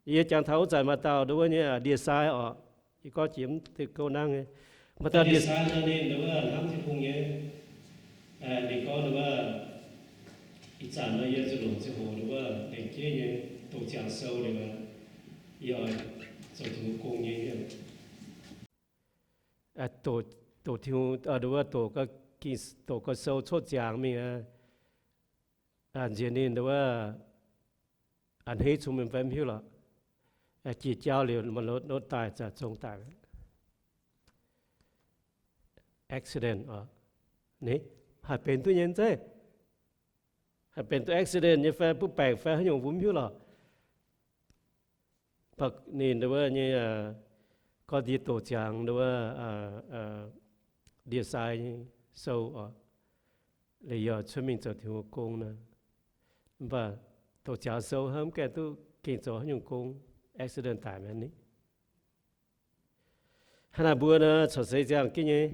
Yie jangx taux wuov zanc maaih dauh nduov nyei ndie-sai oc. Yie gorngv jiex mv diuh gouv nangv nyei. Maaih dauh ndie-sai nor ninh nduov hnamv Tin-Hungh nyei. Ninh gorngv nduov, ih zanc nor yie zuqc longc ziangh hoc nduov lengc jeiv nyei doqc ziangx sou liuz, yie oix zoux Tin-Hungh gong nyei. Doqc, doqc Tin-Hungh, nduov doqc, doqc gong sou cuotv ziangx mingh aqv. Nziex ninh nduov a'hneiv cong-mengh fai mv hiuv lorqc. Jiex jauv liuz maaih lotv daaih za'gengh zong daaih. Accident oc. Haih benx duqv nyei zeiv. Haih benx duqv accident nyei fai butv baengc fai haaix nyungc mbuo mv hiuv lorqc. Ninh nduov nyei, gorngv ndie doqc ziangx nduov ndie-sai nyei sou oc. Liuz yie cuotv mingh zoux Tin-Hungh gong nor. Mv baac doqc ziangx sou hnamv mv gaengh duqv gengh zoux haaix nyungc gong, accident daic mi'aqv ni. Hnangv naaic mbuo nor corc seix ziangh jienv nyei,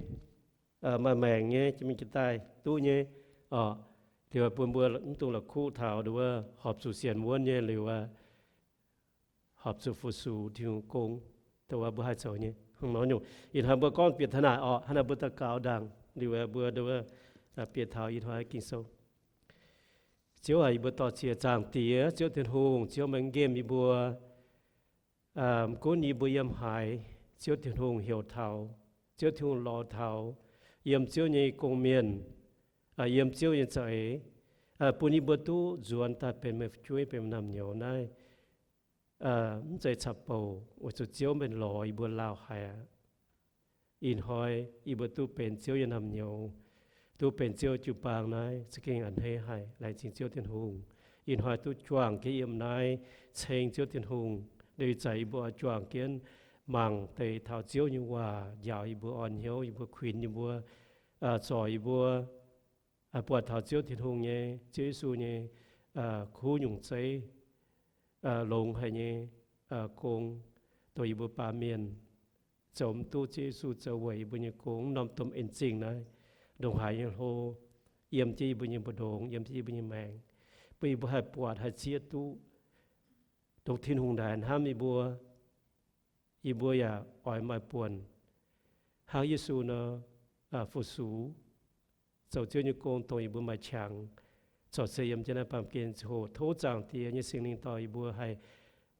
maaih maengc nyei, jiex mingh jiex daaih duqv nyei oc. Liuz bun mbuo mv dungx la'kuqv taux nduov horpc zuqc sienx wuonv nyei liuz, horpc zuqc fu-sux Tin-Hungh gong, dongh wuov mbuo haih zoux nyei hnangv nor nyungc. Ih hnoi mbuo gorngv bieqc taux naaic oc, hnangv naaic mbuo daux gaux ndaangc liuz mbuo nduov bieqc taux ih hnoi Ging-Sou. Ziouv aac, yie mbuo dorh cie zaangc Diex, Ziouv Tin-Hungh, Ziouv meih nqemh yie mbuo, mv gunv yie mbuo yiem haaix, Ziouv Tin-Hungh heuc taux, Ziouv Tin-Hungh lorz taux, yiem Ziouv nyei gong-mienh, yiem Ziouv nyei za'eix, bun yie mbuo duqv nzuonx daaih benx meih fu'jueiv, benx meih naamh nyouz naaiv, mv zeiz caqv-bouc, weic zuqc Ziouv meih lorz yie mbuo lauh haic aqv. Ih hnoi yie mbuo duqv benx Ziouv nyei naamh nyouz, duqv benx Ziouv jiu-baang naaiv za'gengh a'hneiv haic, laengz zingh Ziouv Tin-Hungh. Ih hnoi duqv juangc jienv yiem naaiv ceng Ziouv Tin-Hungh, liuz ih zanc yie mbuo oix juangc jienv mangc deix taux Ziouv nyei waac njaaux yie mbuo, orn hnyouv yie mbuo, kuinx yie mbuo, zorc yie mbuo, buatc taux Ziouv Tin-Hungh nyei, Ziouv Yesu nyei kuv nyungc zeiv, longx haic nyei gong, dongh yie mbuo baamh mienh zoux mv duqv Ziouv Yesu zoux weic yie mbuo nyei gong, norm domh en zingh naaiv, ndongc haaix nyei hlo, yiem jienv yie mbuo nyei mbu'ndongx, yiem jienv yie mbuo nyei maengc, bun yie mbuo haih buatc haih zieqv duqv dongh Tin-Hungh ndaix hnamv yie mbuo. Yie mbuo yaac oix maaih buonc hnangv Yesu nor, fu-sux zoux Ziouv nyei gong dongh yie mbuo maaih qangx, corc se yiem jienv naaiv baamh gen ziangh hoc. Tov Zaangc Diex nyei Singx Lingh dorh yie mbuo haih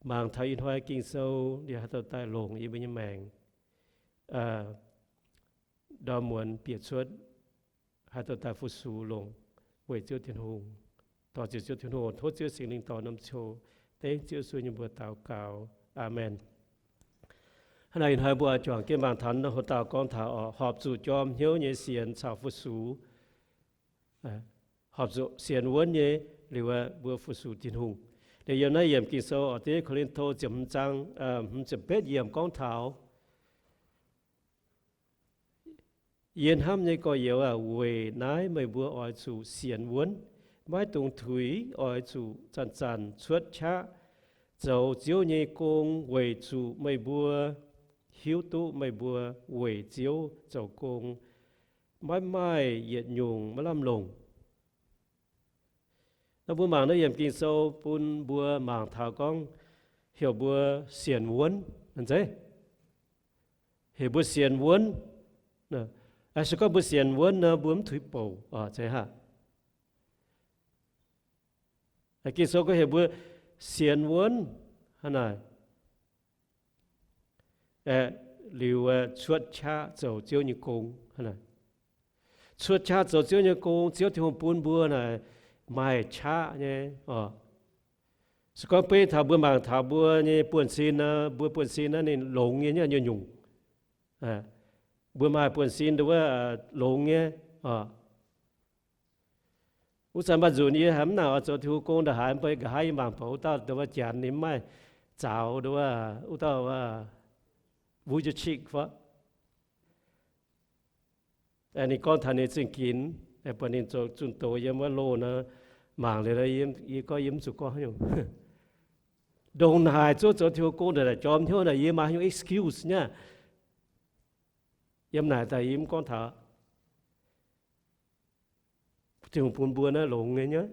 mangc taux ih hnoi Ging-Sou liuz haaix dauh daaih longc yie mbuo nyei maengc ndorm muonz bieqc cuotv, haaix dauh daaih fu-sux longc weic Ziouv Tin-Hungh. Dorh ziux Ziouv Tin-Hungh, tov Ziouv Singx Lingh dorh norm ziouc dengv Ziouv Yesu nyei mbuox daux gaux. Aamen. Hnangv naaic ih hnoi mbuo juangc jienv mangc taux naaiv hoc dauh gorngv taux horpc zuqc jorm hnyouv nyei sienx caux fu-sux. Horpc zuqc sienx wuonv nyei liuz mbuo fu-sux Tin-Hungh. Liuz yiem naaiv yiemc Ging-Sou oc, deix Ko^lin^to ziepc hmz zaang, hmz ziepc betv yiemc gorngv taux Yie hnamv nyei gorx-youz aac, weic naaiv meih mbuo oix zuqc sienx wuonv, maiv dungx tuix, oix zuqc zanc-zanc cuotv qaqv zoux Ziouv nyei gong, weic zuqc meih mbuo hiuv duqv meih mbuo weic Ziouv zoux gong maiv maaih yietc nyungc maiv lamh longc. Nor mbuo mangc naaiv yiemc Ging-Sou bun mbuo mangc taux gorngv heuc mbuo sienx wuonv, zeiz? Heuc mbuo sienx wuonv. Se gorngv mbuo sienx wuonv nor, mbuo mv tuix bouc, zeiz haac? Ging-Sou gorngv heuc mbuo sienx wuonv hnangv naaic, liuz cuotv qaqv zoux Ziouv nyei gong. Cuotv qaqv zoux Ziouv nyei gong, Ziouv Tin-Hungh bun mbuo naaic maaih qaqv nyei. Se gorngv beiv taux mbuo mangc taux mbuo nyei buonv-sin nor, mbuo buonv-sin naaiv ninh longx nyei nyungc-nyungc. Mbuo maaih buonv-sin nduov longx nyei. Wuov zanc maaih nzunc yie haiz mv nangc oix zoux Tin-Hungh gong ndongc haaix, mbuo nqa'haav yie mangc buatc wuov dauh nduov janx ninh mv maaih zaux nduov, wuov dauh Vujicic fai ninh gorngv taux ninh zingh ginx, buatc ninh zoux zunh doz yiem wuov loh nor, mangc liuz yie gorngv yie mv zuqc gorngv haaix nyungc. Ndongc naaic zuov zoux Tin-Hungh gong ndongc naaic jorm hnyouv naaic, yie maaih haaix nyungc excuse nyei? Yiem naaic daaih yie mv gorngv taux Tin-Hungh bun mbuo naaiv longx nyei nyei.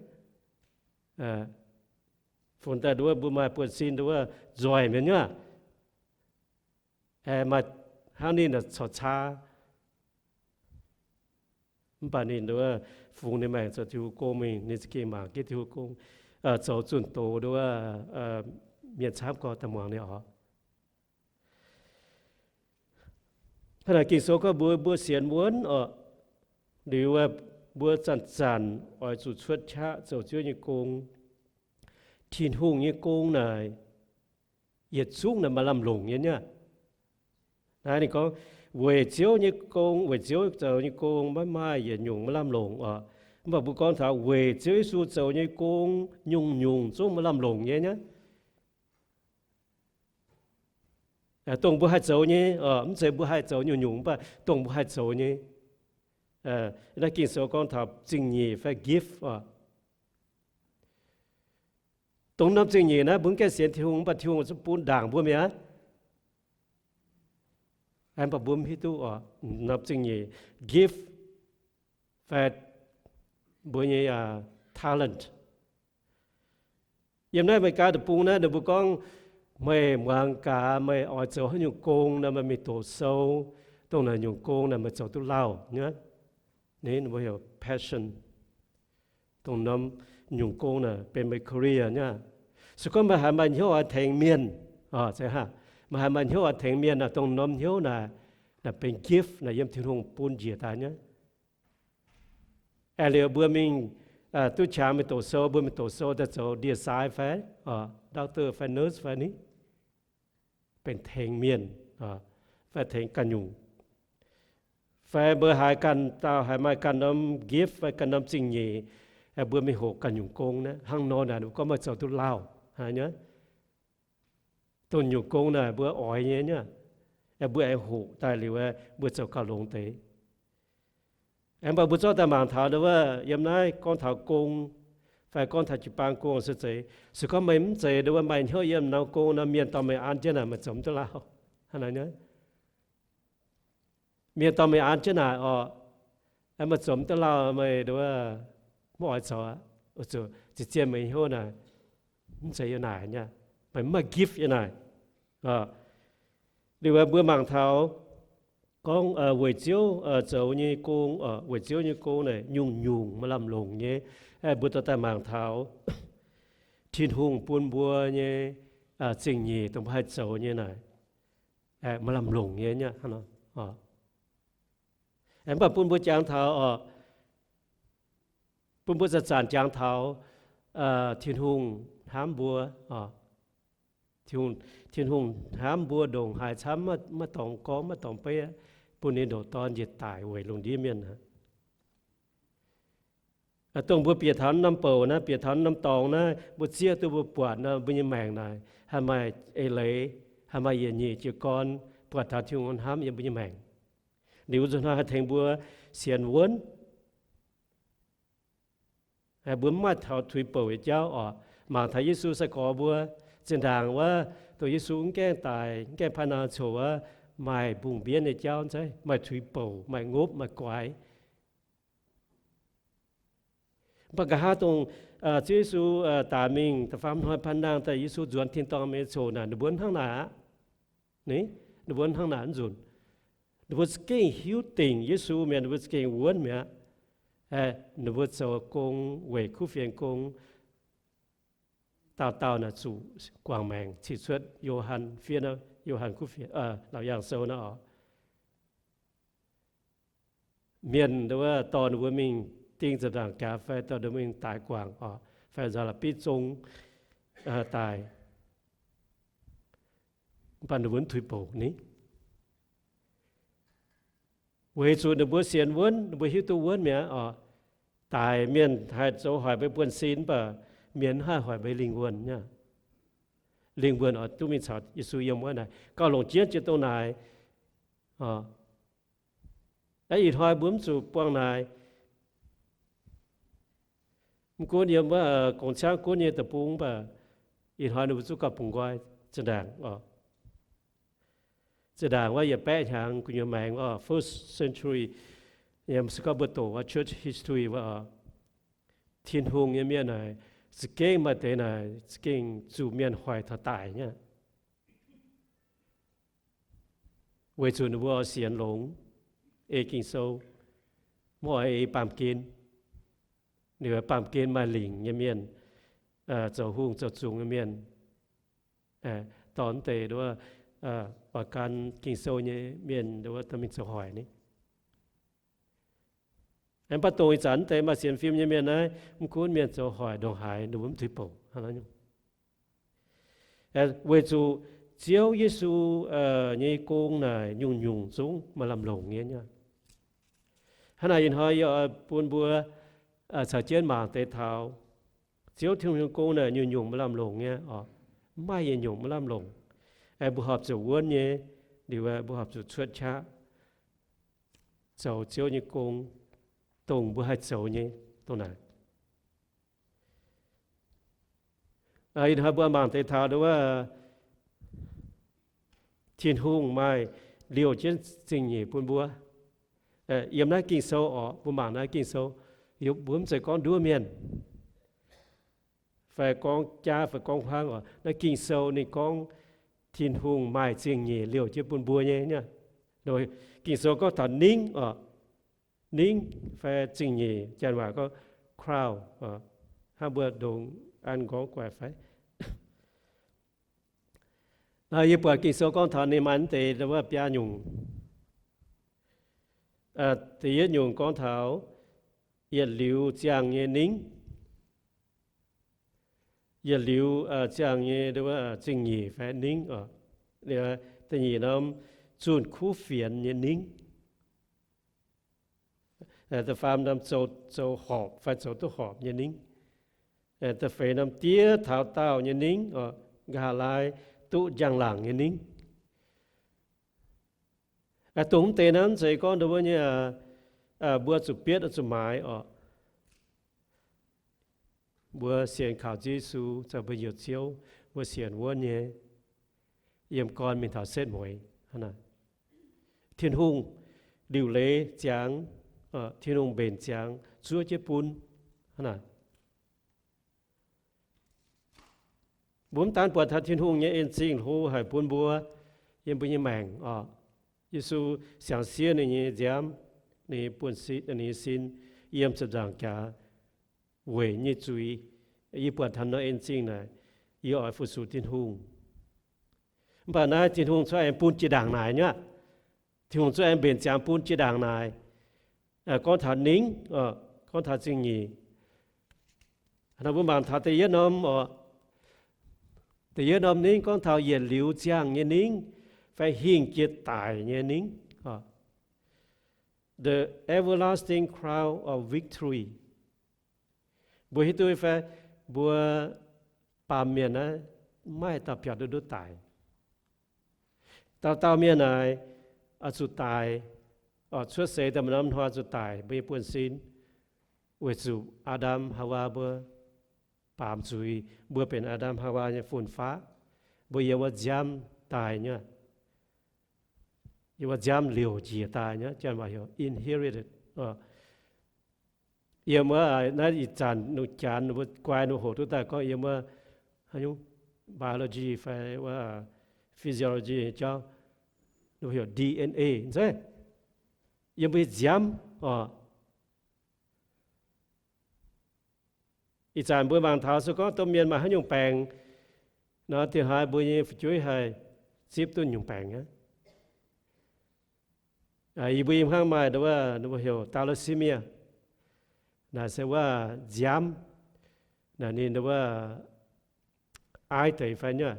Fungx daaih nduov mbuo maaih buonv-sin nduov nzoih mienh nyuav, aengx maaih hnangv ninh naaic corc caa. Mv baac ninh nduov fungx ninh maengc zoux Tin-Hungh gong mingh, ninh za'gengh mangc jienv Tin-Hungh gong, zoux zunh doz nduov mienh camv gorx daaih muangx ninh oc. Hnangv naaic Ging-Sou gorngv mbuo, mbuo sienx wuonv oc, liuz mbuo zanc-zanc oix zuqc cuotv qaqv zoux Ziouv nyei gong. Tin-Hungh nyei gong naaic yietc zungv naaic maaih lamh longc nyei nyuav. Naaiv ninh gorngv weic Ziouv nyei gong, weic Ziouv zoux nyei gong maiv maaih yietc nyungc maiv lamh longc oc. Mv baac mbuo gorngv taux weic Ziouv Yesu zoux nyei gong nyungc-nyungc zungv maaih lamh longc nyei nyuav. Dongh mbuo haih zoux nyei, mv zeiz mbuo haih zoux nyungc-nyungc, mv baac dongh mbuo haih zoux nyei. Naaiv Ging-Sou gorngv taux zingh nyeic fai gift oc. Dongh norm zingh nyeic naaiv mbuo mv gaengh sienx Tin-Hungh, mv baac Tin-Hungh zungv bun ndaangc mbuo mi'aqv. Mv baac mbuo mv hiuv duqv oc, norm zingh nyeic gift fai mbuo nyei talent. Yiem naaiv Aa^me^li^gaa deic-bung naaiv ninh mbuo gorngv, meih muangx gaax meih oix zoux haaix nyungc gong nor, meih mingh doqc sou, dongh naaic nyungc gong naaic meih zoux duqv lauh nyuav. Ninh mbuo heuc passion. Dongh norm nyungc gong naaic benx meih career nyuav. Se gorngv meih haiz maaih hnyouv oix tengx mienh, meih haiz maaih hnyouv oix tengx mienh naaic, dongh norm hnyouv naaic, naaic benx gift naaic yiem Tin-Hungh bun njiec daaih nyuav. Aengx liuz mbuo mingh duqv qangx mingh doqc sou, mbuo mingh doqc sou daaih zoux ndie-sai fai doctor fai nurse fai ni, benx tengx mienh fai tengx ganh nyungc. Fai mbuo haiz ganh dauh haiz maaih ganh norm gift fai ganh norm zingh nyeic, mbuo mingh hoqc ganh nyungc gong naaiv. Hnangv nor naaic ninh mbuo gorngv meih zoux duqv lauh haic nyuav. Dongh nyungc gong naaic mbuo oix nyei nyuav, mbuo aengx hoqc daaih liuz, mbuo zoux gauh longx deix. Aengx mv baac mbuo zorqv daaih mangc taux ndau wuov yiem naaiv gorngv taux gong, fai gorngv taux jiu-baang gong se zeiz. Se gorngv meih mv zeiz ndau wuov maaih hnyouv yiem norm gong nor, mienh dorh meih an jienv naaic, meih zoux mv duqv lauh. Hnangv naaic nyuav, mienh dorh meih an jienv naaic oc, meih zoux mv duqv lauh, meih ndau wuov mv oix zoux aqv. Zuqc zien-zien meih hnyouv naaic, mv zeiz yiem naaic nyuav, meih mv maaih gift yiem naaic. Liuz mbuo mangc taux gorngv weic Ziouv zoux nyei gong, weic Ziouv nyei gong naaic nyungc-nyungc maaih lamh longc nyei. Mbuo dorh daaih mangc taux Tin-Hungh bun mbuo nyei zingh nyeic dongh mbuo haih zoux nyei naaic, maaih lamh longc nyei nyuav hnangv nor. Mv baac bun mbuo jangx taux oc, bun mbuo zanc-zanc jangx taux Tin-Hungh hnamv mbuo. Tin-Hungh hnamv mbuo ndongc haaix camv, maiv dorngx gorngv maiv dorngx beiv, bun ninh ndoqc Dorn njiec daic weic lungh ndiev mienh aqv. Dongh mbuo bieqc taux norm bouc naaiv, bieqc taux norm dorngx naaiv, mbuo zieqv duqv mbuo buatc nor, mbuo nyei maengc naaic haih maaih eix leiz, haih maaih yietc nyeic jiez gorn buatc taux Tin-Hungh hnamv yiem mbuo nyei maengc. Liuz nzunc hnoi haih tengx mbuo sienx wuonv. Mbuo mv maaih taux tuix bouc nyei jauv oc. Mangc taux Yesu sai-gorx mbuo, zinh ndaangc wuov, dongh Yesu mv gaengh daic, mv gaengh paav naaiv coc wuov, maaih mbungh mbienv nyei jauv zeiz, maaih tuix bouc, maaih ngopv, maaih guaix. Mv baac nqa'haav dongh Ziouv Yesu daic mingh da'faam hnoi paav nangh daaih, Yesu nzuonx tin-dorngh mingh coc naaic, ninh mbuo hnangv naaic aqv. Ninh mbuo hnangv naaic nzunc. Ninh mbuo za'gengh hiuv dingc Yesu mi'aqv, ninh mbuo za'gengh wuonv mi'aqv. Ninh mbuo zoux gong weic kuv fienx gong, dauh dauh naaic zuqc guangc maengc, cih cuotv Yo^han fiev, Yo^han kuv fienx, Laauc Yaangh Sou naaiv oc. Mienh wuov dorh ninh mbuo mingh ding ziepc nzaangc jaax fai dorh ninh mbuo mingh daix guangc oc, fai nzaaux la'bieiv zong daaih. Mv baac ninh mbuo mv tuix bouc ni. Weic zuqc ninh mbuo sienx wuonv, ninh mbuo hiuv duqv wuonv mi'aqv oc. Daic mienh haih zoux hoic mbuo buonv-sin, mv baac mienh mv haih hoic mbuo lingh wuonh nyei. Lingh wuonh oix duqv mingh caux Yesu yiem wuov naaic. Gauh longc jienv jiex dongh naaic. Ih hnoi mbuo mv zuqc buangh naaic. Mv gunv yiem wuov gong-ciangv gunv nyei deic-bung, mv baac ih hnoi ninh mbuo zungv gauh bungx nqoi zinh ndaangc oc. Zinh ndaangc wuov yietc baeqv hnyangx gu'nyuoz maengx oc, first century, yiem se gorngv mbuo doqc wuov church history wuov oc, Tin-Hungh nyei mienh naaic Za'gengh maaih deix naaic za'gengh zuqc mienh hoic taux daic nyei aqv. Weic zuqc ninh mbuo oix sienx longx, ei Ging-Sou, mv oix ei baamh gen. Liuz baamh gen maaih lingc nyei mienh, zoux hungh zoux zungx nyei mienh, dorh deix nduov oix gan Ging-Sou nyei mienh nduov dorh mingh zoux hoic ni. Mv baac dongh ih zanc deix maaih sienx fim nyei mienh naaiv, mv gunv mienh zoux hoic ndongc haaix, ninh mbuo mv zuqc bouc. Weic zuqc Ziouv Yesu nyei gong naaic nyungc-nyungc zungv maaih lamh longc nyei. Hnangv naaic ih hnoi yie oix bun mbuo caux jienv mangc deix taux Ziouv Tin-Hungh nyei gong naaic nyungc-nyungc maaih lamh longc nyei oc. Mv maaih yietc nyungc maiv lamh longc. Mbuo horpc zuqc wuonv nyei, liuz mbuo horpc zuqc cuotv qaqv zoux Ziouv nyei gong, dongh mbuo haih zoux nyei dongh naaic. Ih hnoi mbuo mangc deix taux nduov, Tin-Hungh maaih liouh jienv zingh nyeic bun mbuo. Yiem naaiv Ging-Sou oc, mbuo mangc naaiv Ging-Sou, mbuo mv zeiz gorngv nduov mienh fai gorngv jaav fai gorngv huaangv oc. Naaiv Ging-Sou ninh gorngv Tin-Hungh maaih zingh nyeic liouh jienv bun mbuo nyei. Ging-Sou gorngv taux ningv oc, ningv fai zingh nyeic, janx waac gorngv crown. Hnangv mbuo ndongc an nqorngv guaix fai? Yie buatc Ging-Sou gorngv taux ninh maaih deix wuov biaa nyungc. Da'yietv nyungc gorngv taux yietc liuz ziangh nyei ningv. Yietc liuz ziangh nyei zingh nyeic fai ningv. Da'nyeic norm zunh kuv fienx nyei ningv. Da'faam norm zoux horpc fai zoux duqv horpc nyei ningv. Da'feix norm diev taux daauh nyei ningv, nqa'haav laai duqv njang-laangc nyei ningv. Dongh mv deix naaiv mv zeiz gorngv nduov nyei, mbuo zuqc bietv oix zuqc maaiz oc. Mbuo sienx kaux Ziouv Yesu zoux mbuo nyei Ziouv, mbuo sienx wuonv nyei, yiem gorn mingh taux setv mueiz. Tin-Hungh liuc leiz ziangx, Tin-Hungh mbenc ziangx zuov jienv bun. Hnangv naaic, mbuo mv daan buatc taux Tin-Hungh nyei en zingh hlo haic bun mbuo yiem mbuo nyei maengc oc. Yesu siangx siev ninh nyei nziaamv, ninh nyei buonv-sin, ninh nyei sin yiem ziepc nzaangc jaax weic nyei zuiz. Yie buatc taux nor en zingh naaic, yie oix fu-sux Tin-Hungh. Mv baac naaiv Tin-Hungh cuotv aengx bun jiex ndaangc naaic nyei aqv. Tin-Hungh cuotv aengx mbenc ziangx bun jiex ndaangc naaic. Gorngv taux ningv, gorngv taux zingh nyeic. Nor mbuo mangc taux da'yietv norm oc. Da'yietv norm ningv gorngv taux yietc liuz ziangh nyei ningv fai hingh jiex daic nyei ningv. The everlasting crown of victory. Mbuo hiuv duqv fai? Mbuo baamh mienh naaiv maiv dauh biaux duqv ndutv daic. Dauh dauh mienh naaic oix zuqc daic, oix cuotv seix daaih maaih norm hnoi zuqc daic, mbuo nyei buonv-sin, weic zuqc Aa^ndam Haawaa mbuo baamz zuiz, mbuo benx Aa^ndam Haawaa nyei fun-faqv, mbuo yiem wuov nziaamv daaih nyei, yiem wuov nziaamv liouc njiec daaih nyei, janx waac heuc inherited. Yiem wuov naaiv ih zanc ninh janx ninh mbuo guai ninh hoqc duqv daaih gorngv yiem wuov biology fai wuov physiology jauv, ninh mbuo heuc D N A, zeiz yiem mbuo nyei nziaamv oc. Ih zanc mbuo mangc taux se gorngv domh mienh maaih haaix nyungc baengc nor, diex haaix mbuo nyei fu'jueiv haih zipv duqv nyungc baengc aqv. Yie mbuo yiem hnangv maaih wuov, ninh mbuo heuc thalassemia, naaic se wuov nziaamv, naaic ninh wuov aiv deix fai nyei.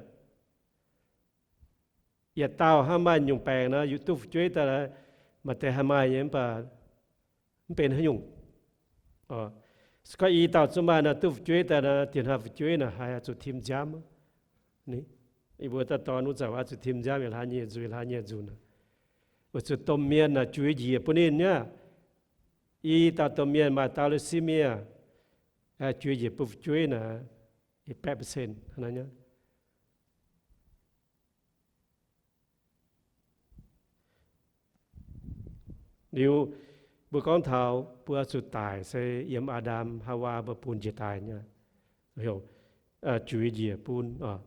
Yietc dauh hnangv maaih nyungc baengc nor, duqv fu'jueiv daaih, maaih deix haih maaih nyei, mv baac mv benx haaix nyungc. Se gorngv i dauh zungv maaih nor, duqv fu'jueiv daaih nor, diex hnoi fu'jueiv naaic haih zuqc tim nziaamv. Yie mbuo daaih dorn wuov zanc oix zuqc tim nziaamv, yietc hlaax nyei nzunc, hlaax nyei nzunc. Weic zuqc domh mienh naaic juix njiec bun ninh nyei. I dauh domh mienh maaih thalassemia, juix njiec bun fu'jueiv naaic, baeqv percent hnangv naaiv nyei. Liuz, mbuo gorngv taux mbuo zuqc daic se yiem Aa^ndam Haawaa mbuo bun njiec daaih nyei. heuc juiz njiec bun oc.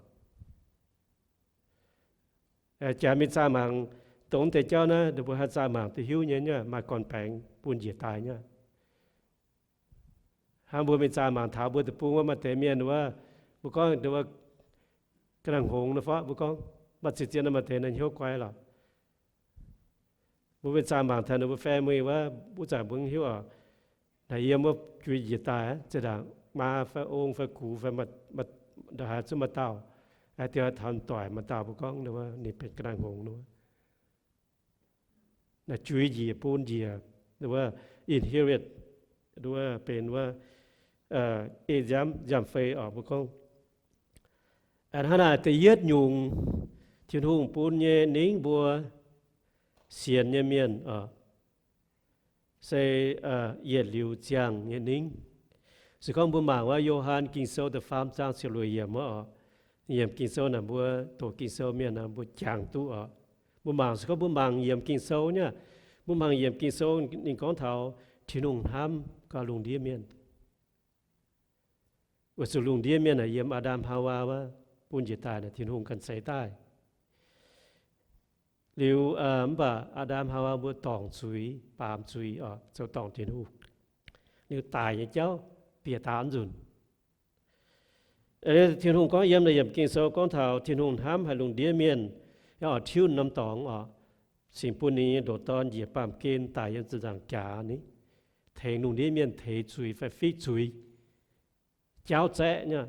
Jaax mingh zaah mangc dongh deix jauv naaiv, ninh mbuo haih zaah mangc duqv hiuv nyei, maaih gorn-baengx bun njiec daaih nyei. Hnangv mbuo mingh zaah mangc taux mbuo deic-bung wuov maaih deix mienh wuov, mbuo gorngv wuov ga'naaiv hngongx nor fov, mbuo gorngv maaih ziex ziex nor maaih deix naaiv hnyouv guai lorqc. Mbuo mingh zaah mangc taux ninh mbuo family wuov, wuov zanc mbuo hiuv oc, naaic yiem wuov juiz njiec daaih, zinh ndaangc maa fai ong fai gux fai ndongc haaix zungv maaih dauh, diuh taux doic maaih dauh mbuo gorngv ninh benx ga'naaiv hngongx nor. Naaiv juiz njiec bun njiec, wuov inherit, wuov benx wuov ei nziaamv nziaamv-fei oc mbuo gorngv. Hnangv naaic da'yietv nyungc Tin-Hungh bun nyei ningv mbuo sienx nyei mienh oc, se yietc liuz ziangh nyei ningv. Se gorngv mbuo mangc wuov Yo^han Ging-Sou da'faam zaang ziepc luoqc yiemc wuov oc, yiemc Ging-Sou naaic mbuo doqc Ging-Sou mienh mbuo jangx duqv oc. Mbuo mangc, se gorngv mbuo mangc yiemc Ging-Sou nyei, mbuo mangc yiemc Ging-Sou ninh gorngv taux Tin-Hungh hnamv gauh lungh ndiev mienh. Weic zuqc lungh ndiev mienh naaic yiem Aa^ndam Haawaa wuov bun njiec daaih naaic Tin-Hungh ganh seix daaih. Liuz mv baac Aa^ndam Haawaa mbuo dorngc zuiz, baamz zuiz oc, zoux dorngc Tin-Hungh. Liuz daic nyei jauv bieqc daaux nzunc. Tin-Hungh gorngv yiem naaiv yiemc Ging-Sou gorngv taux Tin-Hungh hnamv haic lungh ndiev mienh, oix tiuv norm dorngx oc, cingx bun ninh nyei ndoqc Dorn njiec baamh gen daic yiem ziepc nzaangc jaax ni, tengx lungh ndiev mienh teix zuiz fai fiqv zuiz, jauv zaeqv nyei.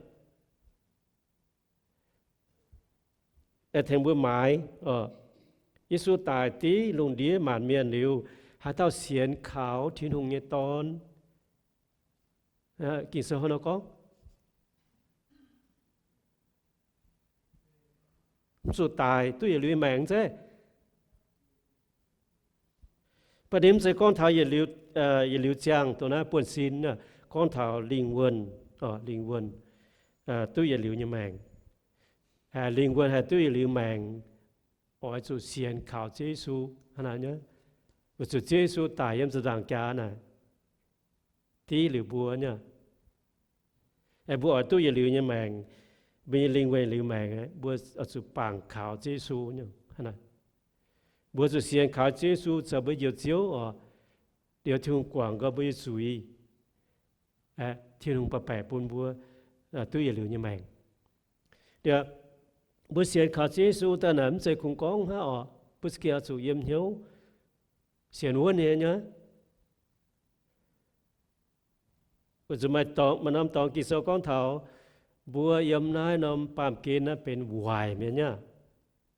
Tengx mbuo maaiz, Yesu daic div lungh ndiev maanc mienh liuz, haaix dauh sienx kaux Tin-Hungh nyei Dorn? Ging-Sou hnangv nor gorngv, mv zuqc daic, duqv yietc liuz maengc zeiv. Baac ninh mv zeiz gorngv taux yietc liuz ziangh dongh naaiv buonv-sin, gorngv taux lingh wuonh, lingh wuonh duqv yietc liuz nyei maengc. Lingh wuonh haih duqv yietc liuz maengc, oix zuqc sienx kaux Ziouv Yesu hnangv naaic nyei. Weic zuqc Ziouv Yesu daic yiem ziepc nzaangc jaax naaic, div liuz mbuo nyei. Mbuo oix duqv yietc liuz nyei maengc, mbuo nyei lingh wuonh yietc liuz maengc, mbuo oix zuqc bangc kaux Ziouv Yesu nyei. Mbuo zuqc sienx kaux Ziouv Yesu zoux mbuo njoux Ziouv oc, liuz Tin-Hungh guangc gau mbuo nyei zuiz, Tin-Hungh baeqc bun mbuo duqv yietc liuz nyei maengc. Mbuo sienx kaux Ziouv Yesu daaih naaic mv zeiz kungx gorngv hnangv oc, mbuo za'gengh oix zuqc yiem hnyouv sienx wuonv nyei nyei. Weic zuqc maaih norm dorngx Ging-Sou gorngv taux mbuo yiem naaiv norm baamh gen naaiv benx waaic mi'aqv,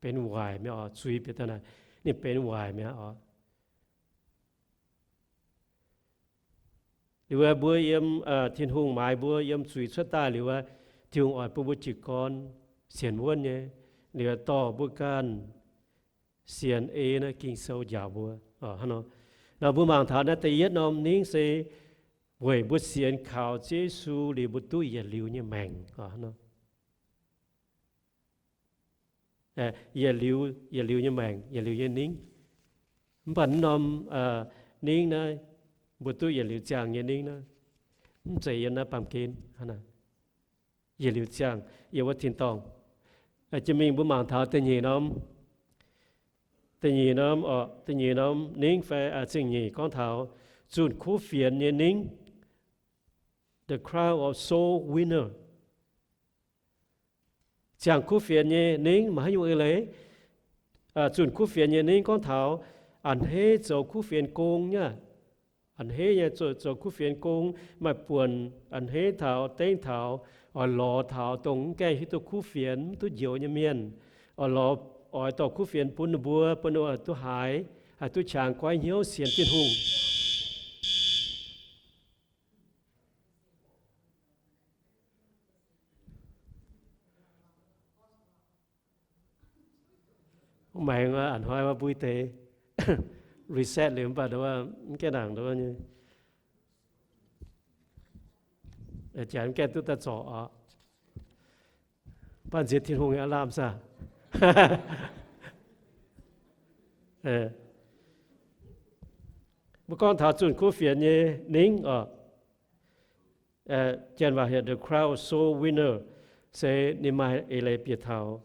benx waaic mi'aqv oc. Zuiz bieqc daaih naaic ninh benx waaic mi'aqv oc. Liuz mbuo yiem, Tin-Hungh maaiz mbuo yiem zuiz cuotv daaih liuz, Tin-Hungh oix bun mbuo jiez gorn sienx wuonv nyei. Liuz dorh mbuo ganh sienx ei naaiv Ging-Sou njaaux mbuo. Nor mbuo mangc taux naaiv da'yietv norm ningv se weic mbuo sienx kaux Ziouv Yesu liuz mbuo duqv yietc liuz nyei maengc. Yietc liuz, yietc liuz nyei maengc, yietc liuz nyei ningv. Mv baac naaiv norm ningv naaiv, mbuo duqv yietc liuz ziangh nyei ningv naaiv, mv zeiz yiem naaiv baamh gen. Yietc liuz ziangh yiem wuov tin-dorngh. Jiex mingh mbuo mangc taux da'nyeic norm, da'nyeic norm, da'nyeic norm ningv fai zingh nyeic gorngv taux zunh kuv fienx nyei ningv, the crown of soul winner. Ziangh kuv fienx nyei ningv maaih haaix nyungc eix leiz? Zunh kuv fienx nyei ningv gorngv taux a'hneiv zoux kuv fienx gong nyei. A'hneiv nyei zoux kuv fienx gong, maaih buonc a'hneiv taux, dengv taux, oix lorz taux dongh mv gaengh hiuv duqv kuv fienx, mv duqv njoux nyei mienh, oix lorz, oix dorh kuv fienx bun ninh mbuo, bun ninh mbuo duqv haiz, haih duqv qangx goiv hnyouv sienx Tin-Hungh. Maengx a'hnoi wuov mbui deix reset liuz mv baac mv gaengh nangc nyei, janx mv gaengh duqv daaih zorc oc. Baac nziex Tin-Hungh nyei aav lamh saah? Mbuo gorngv taux zunh kuv fienx nyei ningv oc. Janx waac heuc the crown of soul winner, se ninh maaih eix leiz bieqc taux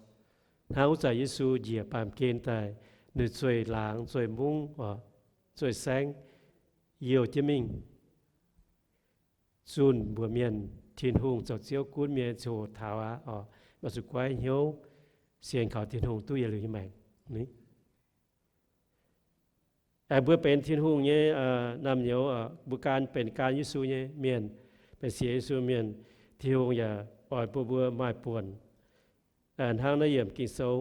hnangv wuov zanc Yesu njiec baamh gen daaih, ninh zueih laangz, zueih mungv, zueih saengv, youh jienv mingh zunh mbuox mienh Tin-Hungh zoux Ziouv gunv mienh ziouc hoqc taux aqv oc. Maaih zuqc goiv hnyouv sienx kaux Tin-Hungh duqv yietc liuz nyei maengc. Aengx mbuo benx Tin-Hungh nyei naamh nyouz, mbuo gan benx gan Yesu nyei mienh, benx sienx Yesu mienh, Tin-Hungh yaac oix bun mbuo maaih buonc. Hnangv naaiv yiemc Ging-Sou,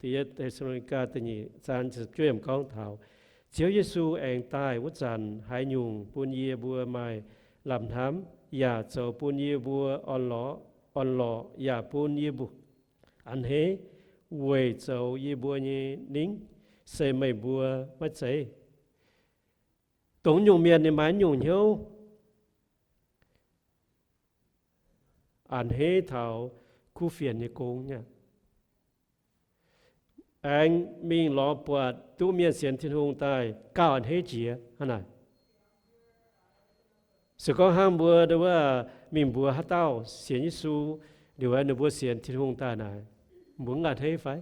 Te^saa^lo^ni^gaa da'nyeic zaang ziepc juov yiemc gorngv taux, Ziouv Yesu aengx daaih wuov zanc haaix nyungc bun yie mbuo maaih lamh hnamv, yaac zoux bun yie mbuo orn-lorqc, orn-lorqc yaac bun yie mbuo a'hneiv weic zoux yie mbuo nyei ningv, se meih mbuo maiv zeiz? Dongh nyungc mienh ninh maaih nyungc hnyouv a'hneiv taux kuv fienx nyei gong nyei. Aengx mingh lorz buatc duqv mienh sienx Tin-Hungh daaih gauh a'hneiv jiex hnangv naaic. Se gorngv hnangv mbuo wuov mingh mbuox haaix dauh sienx Yesu liuz, ninh mbuo sienx Tin-Hungh daaih naaic, mbuo mv a'hneiv fai?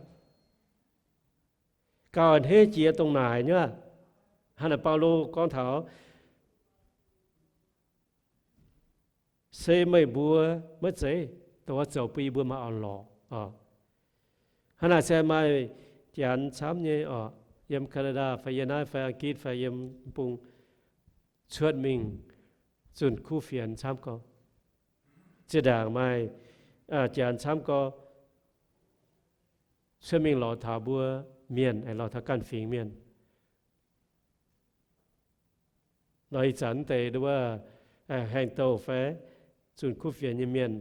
Gauh a'hneiv jiex dongh naaic nyei. Hnangv naaic Baulo gorngv taux, se meih mbuo maiv zeiz, dongh wuov zoux bun yie mbuo maaih orn-lorqc. Hnangv naaic se maaih janx camv nyei oc, yiem Canada fai yiem naaiv fai Ang^gitv fai yiem bung cuotv mingh zunh kuv fienx camv gorx. Zinh ndaangc maaih janx camv gorx cuotv mingh lorz taux mbuo mienh, lorz taux ganh fingx mienh. Lorz ih zanc deix wuov haengh douh fai zunh kuv fienx nyei mienh,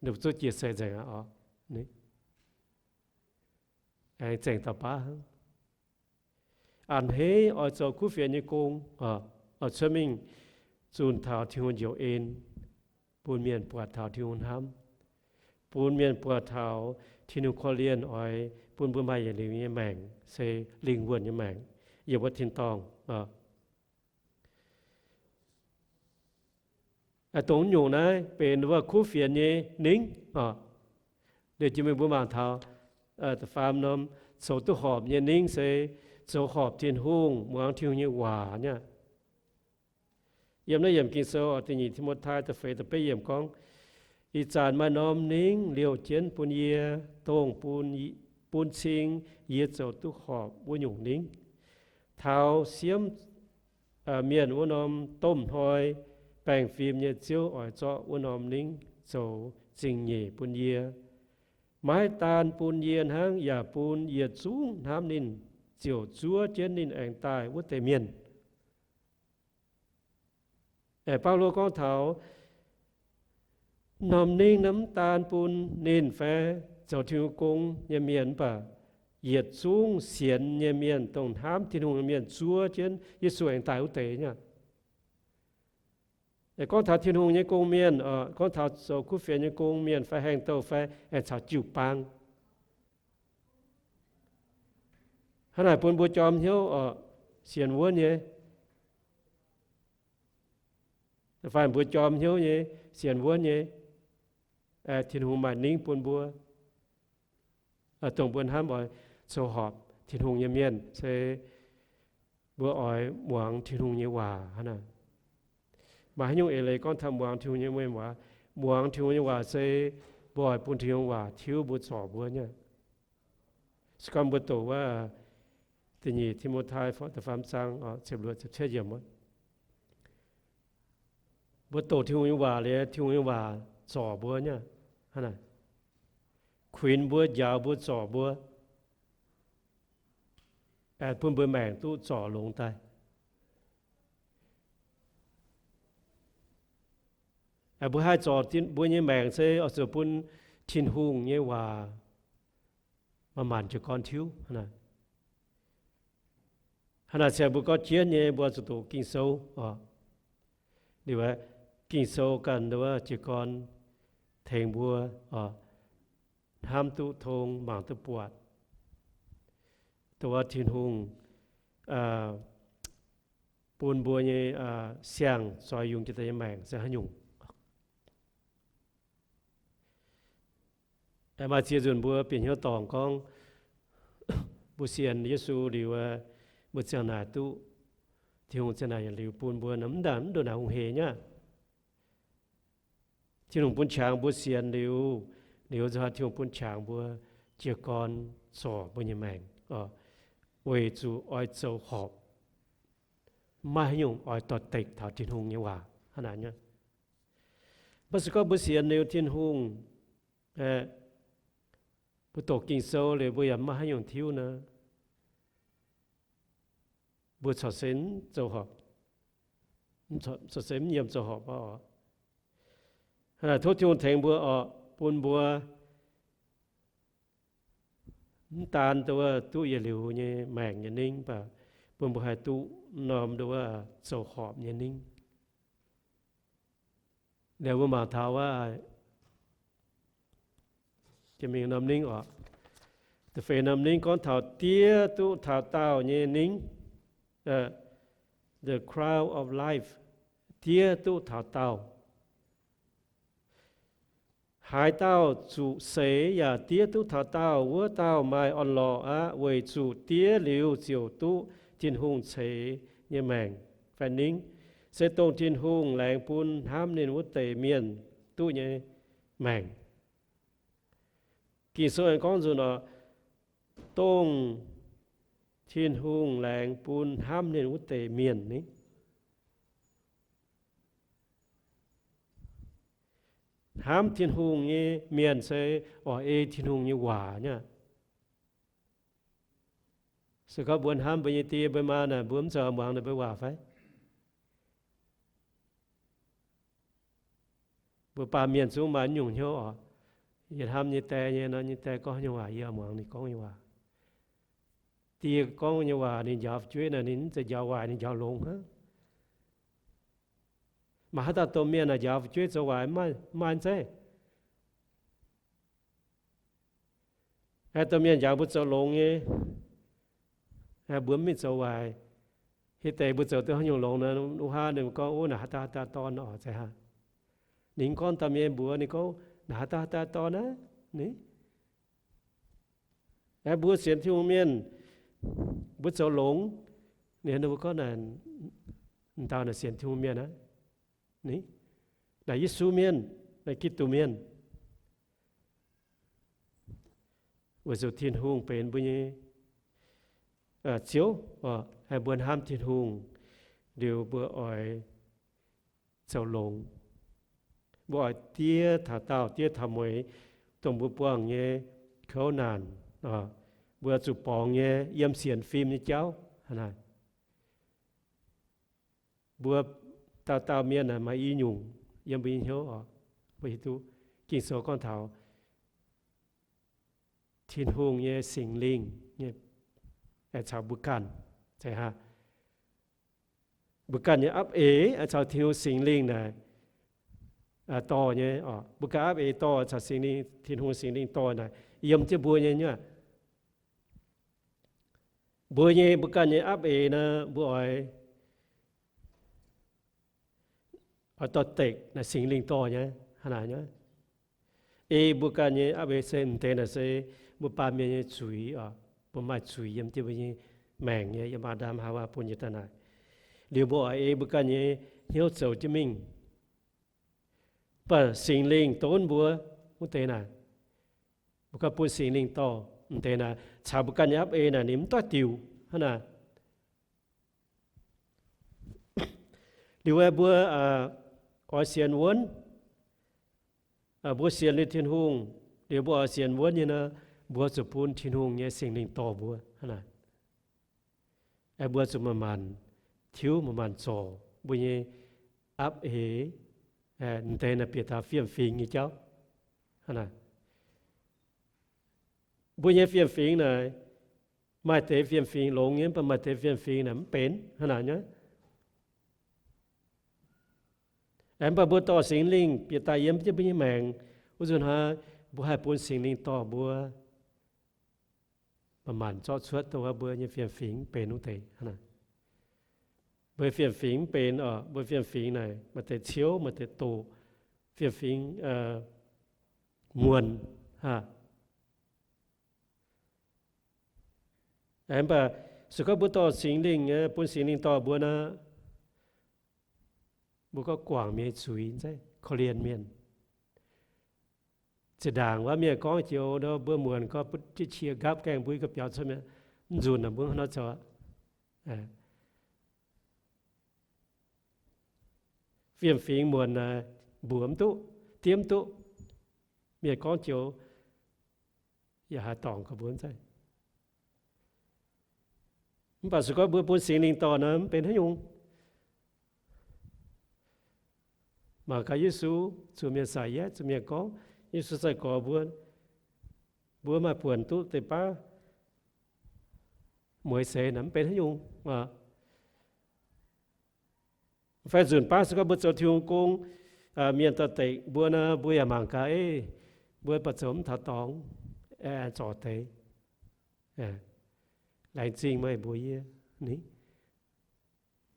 ninh mbuo zuqc jiex seix nzengc aqv oc. Aengx zengc dauh baav hnangv. A'hneiv oix zoux kuv fienx nyei gong, oix cuotv mingh zunh taux Tin-Hungh njoux en, bun mienh buatc taux Tin-Hungh hnamv, bun mienh buatc taux Tin-Hungh korv-lienh oix bun mbuo maaih yietc liuz nyei maengc, se lingh wuonh nyei maengc, yiem wuov tin-dorngh. Dongh nyungc naaiv benx wuov kuv fienx nyei ningv. Liuz jiex mingh mbuo mangc taux da'faam norm zoux duqv horpc nyei ningv se zoux horpc Tin-Hungh, muangx Tin-Hungh nyei waac nyei. Yiem naaiv yiemc Ging-Sou, da'nyeic Ti^mo^tai da'feix da'betv yiemc gorngv, Ih zanc maaih norm ningv liouh jienv bun yie, dongh bun cing yie zoux duqv horpc wuov nyungc ningv. Taux siemv mienh wuov norm domh hnoi, baengh fim nyei Ziouv oix zorqv wuov norm ningv zoux zingh nyeic bun yie. Maiv daan bun yie hnangv, yaac bun yietc zungv hnamv ninh ziouc zuov jienv ninh aengx daaih wuov deix mienh. Baulo gorngv taux norm ningv naaiv mv daan bun ninh fai zoux Tin-Hungh gong nyei mienh, mv baac yietc zungv sienx nyei mienh, dongh hnamv Tin-Hungh nyei mienh zuov jienv Yesu aengx daaih wuov deix nyei. Gorngv taux Tin-Hungh nyei gong mienh, gorngv taux zoux kuv fienx nyei gong mienh fai haengh douh fai aengx caux jiu-baang, hnangv naaic bun mbuo jorm hnyouv oc, sienx wuonv nyei. Fai mbuo jorm hnyouv nyei, sienx wuonv nyei, Tin-Hungh maaih ningv bun mbuo, dongh mbuo hnamv oix zoux horpc Tin-Hungh nyei mienh se mbuo oix muangx Tin-Hungh nyei waac hnangv naaic. Maaih haaix nyungc eix leiz gorngv taux muangx Tin-Hungh nyei mienh waac? Muangx Tin-Hungh nyei waac se mbuo oix bun Tin-Hungh waac tiuv mbuo, zorc mbuo nyei. Se gorngv mbuo doqc wuov da'nyeic Ti^mo^tai da'faam zaang ziepc luoqc ziepc cietv yiemc, mbuo doqc Tin-Hungh nyei waac liuz, Tin-Hungh nyei waac zorc mbuo nyei, hnangv naaic, kuinx mbuo, njaaux mbuo, zorc mbuo, bun mbuo maengc duqv zorc longx daaih. Mbuo haih zorc mbuo nyei maengc se oix zuqc bun Tin-Hungh nyei waac manc-manc jiez gorn tiuv. Hnangv naaic se mbuo gorngv jienv nyei, mbuo zuqc doqc Ging-Sou. Liuz, Ging-Sou ganh jiez gorn tengx mbuo hnamv duqv tong, mangc duqv buatc, dongh wuov Tin-Hungh bun mbuo nyei siang-zoih yungz jiex daaih nyei maengc se haaix nyungc. Maaih ziex nzunc mbuo bieqc hnyouv dorngc gorngv, mbuo sienx Yesu liuz, mbuo ziangh naaic duqv, Tin-Hungh ziangh naaic yietc liuz bun mbuo, mv daaih mv ndongc naaic hungh hec nyei aqv. Tin-Hungh bun qangx mbuo sienx liuz, liuz nzunc Tin-Hungh bun qangx mbuo jiez gorn zorc mbuo nyei maengc, weic zuqc oix zoux horpc, maiv haaix nyungc oix dorh dekc taux Tin-Hungh nyei waac hnangv naaic nyei. Mv baac se gorngv mbuo sienx liuz Tin-Hungh, mbuo doqc Ging-Sou liuz mbuo yaac maiv haaix nyungc tiuv nor, mbuo corc se mv zoux horpc, corc se mv yiem zoux horpc oc. Tov Tin-Hungh tengx mbuo oc, bun mbuo mv daan duqv yietc liuz nyei maengc nyei ningv, mv baac bun mbuo haih duqv norm nduov zoux horpc nyei ningv. Liuz mbuo mangc taux wuov, jiex mingh norm ningv oc. Da'feix norm ningv gorngv taux diev duqv taux daauh nyei ningv, the crown of life, diev duqv taux daauh. Haaix dauh zuqc seix yaac diev duqv taux daauh, wuov dauh maaih orn-lorqc aqv, weic zuqc diev liuz ziouc duqv Tin-Hungh ceix nyei maengc fai ningv, se dongh Tin-Hungh laengz bun hnamv ninh wuov deix mienh duqv nyei maengc. Ging-Sou aengx gorngv nzunc oc, dongh Tin-Hungh laengz bun hnamv ninh wuov deix mienh ni. Hnamv Tin-Hungh nyei mienh se oix ei Tin-Hungh nyei waac nyei aqv. Se gorngv mbuo hnamv mbuo nyei die mbuo maa naaic, mbuo mv zoux muangx ninh mbuo waac fai? Mbuo baamh mienh zungv maaih nyungc hnyouv oc. Yie hnamv nyei die nyei nor, nyei die gorngv nyei waac yie muangx ninh gorngv nyei waac. Die gorngv nyei waac ninh njaaux fu'jueiv naaic, ninh mv zeiz njaaux waaic, ninh njaaux longx hnangv. Maaih haaix dauh domh mienh naaic njaaux fu'jueiv zoux waaic? Mv maaih zeiv. Domh mienh njaaux mbuo zoux longx nyei, mbuo mv mingh zoux waaic. Hitv deix mbuo zoux duqv haaix nyungc longx nor, wuov haav ninh gorngv, Ov, naaic haaix dauh haaix dauh dorn oc, zeiz hnangv. Ninh gorngv daaih mienh mbuox ninh gorngv, Naaic haaix dauh haaix dauh dorn aqv. Ni, mbuo sienx Tin-Hungh mienh, mbuo zoux longx. Ninh mbuo gorngv, Naaic dauh naaic sienx Tin-Hungh mienh aqv. Ni, naaic Yesu mienh, naaic Giduc mienh. Weic zuqc Tin-Hungh benx mbuo nyei Ziouv, haih mbuo hnamv Tin-Hungh liuz mbuo oix zoux longx. Mbuo oix diev taux daauh, diev taux mueiz, dongh mbuo buangh nyei kouv naanc, mbuo zuqc borngz nyei yiem sienx fim nyei jauv. Mbuo dauh dauh mienh naaic maaih i nyungc yiem mbuo nyei hnyouv oc. Mbuo hiuv duqv Ging-Sou gorngv taux Tin-Hungh nyei Singx Lingh nyei caux mbuo ganh, zeiz hnangv. Mbuo ganh nyei apv eix caux Tin-Hungh Singx Lingh naaic dorh nyei oc. Mbuo ganh apv eix dorh caux Singx Lingh, Tin-Hungh Singx Lingh dorh naaic yiem jienv mbuo nyei nyei. Mbuo nyei, mbuo ganh nyei apv eix naaic mbuo oix, oix dorh dekc naaic Singx Lingh dorh nyei, hnangv naaic nyei. Ei mbuo ganh nyei apv eix se m'deix naaic se mbuo baamh mienh nyei zuiz oc. Mbuo maaih zuiz yiem jienv mbuo nyei maengc nyei, yiem Aa^ndam Haawaa bun nyei daaih naaic. Liuz mbuo oix ei mbuo ganh nyei hnyouv zoux jienv mingh. Mv baac Singx Lingh donv mbuo wuov deix naaic, mbuo ganh bun Singx Lingh dorh m'deix naaic caux mbuo ganh nyei apv eix naaic ninh mv doix diuc hnangv naaic. Liuz aeqv, mbuo oix sienx wuonv, mbuo sienx liuz Tin-Hungh, liuz mbuo oix sienx wuonv nyei nor, mbuo zuqc bun Tin-Hungh nyei Singx Lingh dorh mbuo hnangv naaic. Aeqv, mbuo zuqc manc-manc tiuv, manc-manc zorc mbuo nyei apv eix, m'deix naaic bieqc taux fiem-fingx nyei jauv hnangv naaic. Mbuo nyei fiem-fingx naaic, maaih deix fiem-fingx longx nyei, mv baac maaih deix fiem-fingx naaic mv benx hnangv naaic nyei. Aeqv, mv baac mbuo dorh Singx Lingh bieqc daaih yiem jienv mbuo nyei maengc wuov nzunc hnoi, mbuo haih bun Singx Lingh dorh mbuo manc-manc zorqv cuotv dongh wuov mbuo nyei fiem-fingx mv benx wuov deix hnangv naaic. Mbuo fiem-fingx mv benx oc, mbuo fiem-fingx naaic maaih deix ciouv, maaih deix doqc, fiem-fingx muonc, aa, Mv baac se gorngv mbuo dorh Singx Lingh, bun Singx Lingh dorh mbuo nor, mbuo gorngv guangc mienh zuiz, korv-lienh mienh. Zinh ndaangc wuov mienh gorngv joux nor, mbuo muonc gorngv butv jienv qiex nqaapv gaengh mbuo ga'biaux cuotv mi'aqv, mv nzunc naaic mbuo hnangv nor zoux. Fiem-fingx muonc naaic mbuox mv duqv, diev mv duqv. Mienh gorngv joux yaac haih dorngc ga'mbuo. Mv baac se gorngv mbuo bun Singx Lingh dorh nor, mv benx haaix nyungc. Mangc gaax Yesu zuqc mienh saic yaeqv, zuqc mienh gorngv, Yesu sai-gorx mbuo, mbuo maaih buonc duqv deix baav mueiz seix naaic mv benx haaix nyungc. Fai nzunc baav se gorngv mbuo zoux Tin-Hungh gong, mienh dorh deix mbuo nor, mbuo yaac mangc gaax, mbuo baac zoux mv taux dorngx, aengx zorc deix. Laengz zingh meih mbuox yie. Mv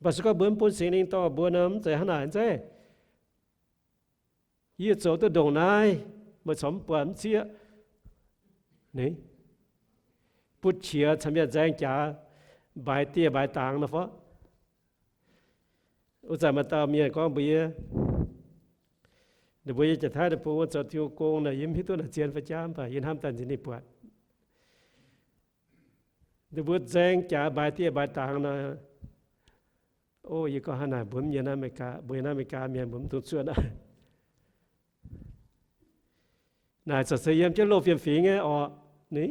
baac se gorngv mbuo mv bun Singx Lingh dorh mbuo nor, mv zeiz hnangv naaic zeiz. Yie zoux duqv ndongc naaiv, meih corc mv buatc mv zieqv. Butv qiex caux mienh nzaeng jaax, mbaix dieh mbaix dangx nor fov. Wuov zanc maaih dauh mienh gorngv mbuox yie, ninh mbuo yiem Janx-Taiv deic-bung wuov zoux Tin-Hungh gong naaic, yie mv hiuv duqv naaic zien fai jaav, mv baac yie hnamv daaih nziex ninh buatc. Ninh mbuo nzaeng jaax mbaix dieh mbaix dangx nor, o, yie gorngv hnangv naaic mbuo mv nyei naaiv America, mbuo nyei naaiv America mienh mbuo mv dungx zuov naaic. Naaic corc se yiem jienv loz fiem-fingx nyei orqc. Ni,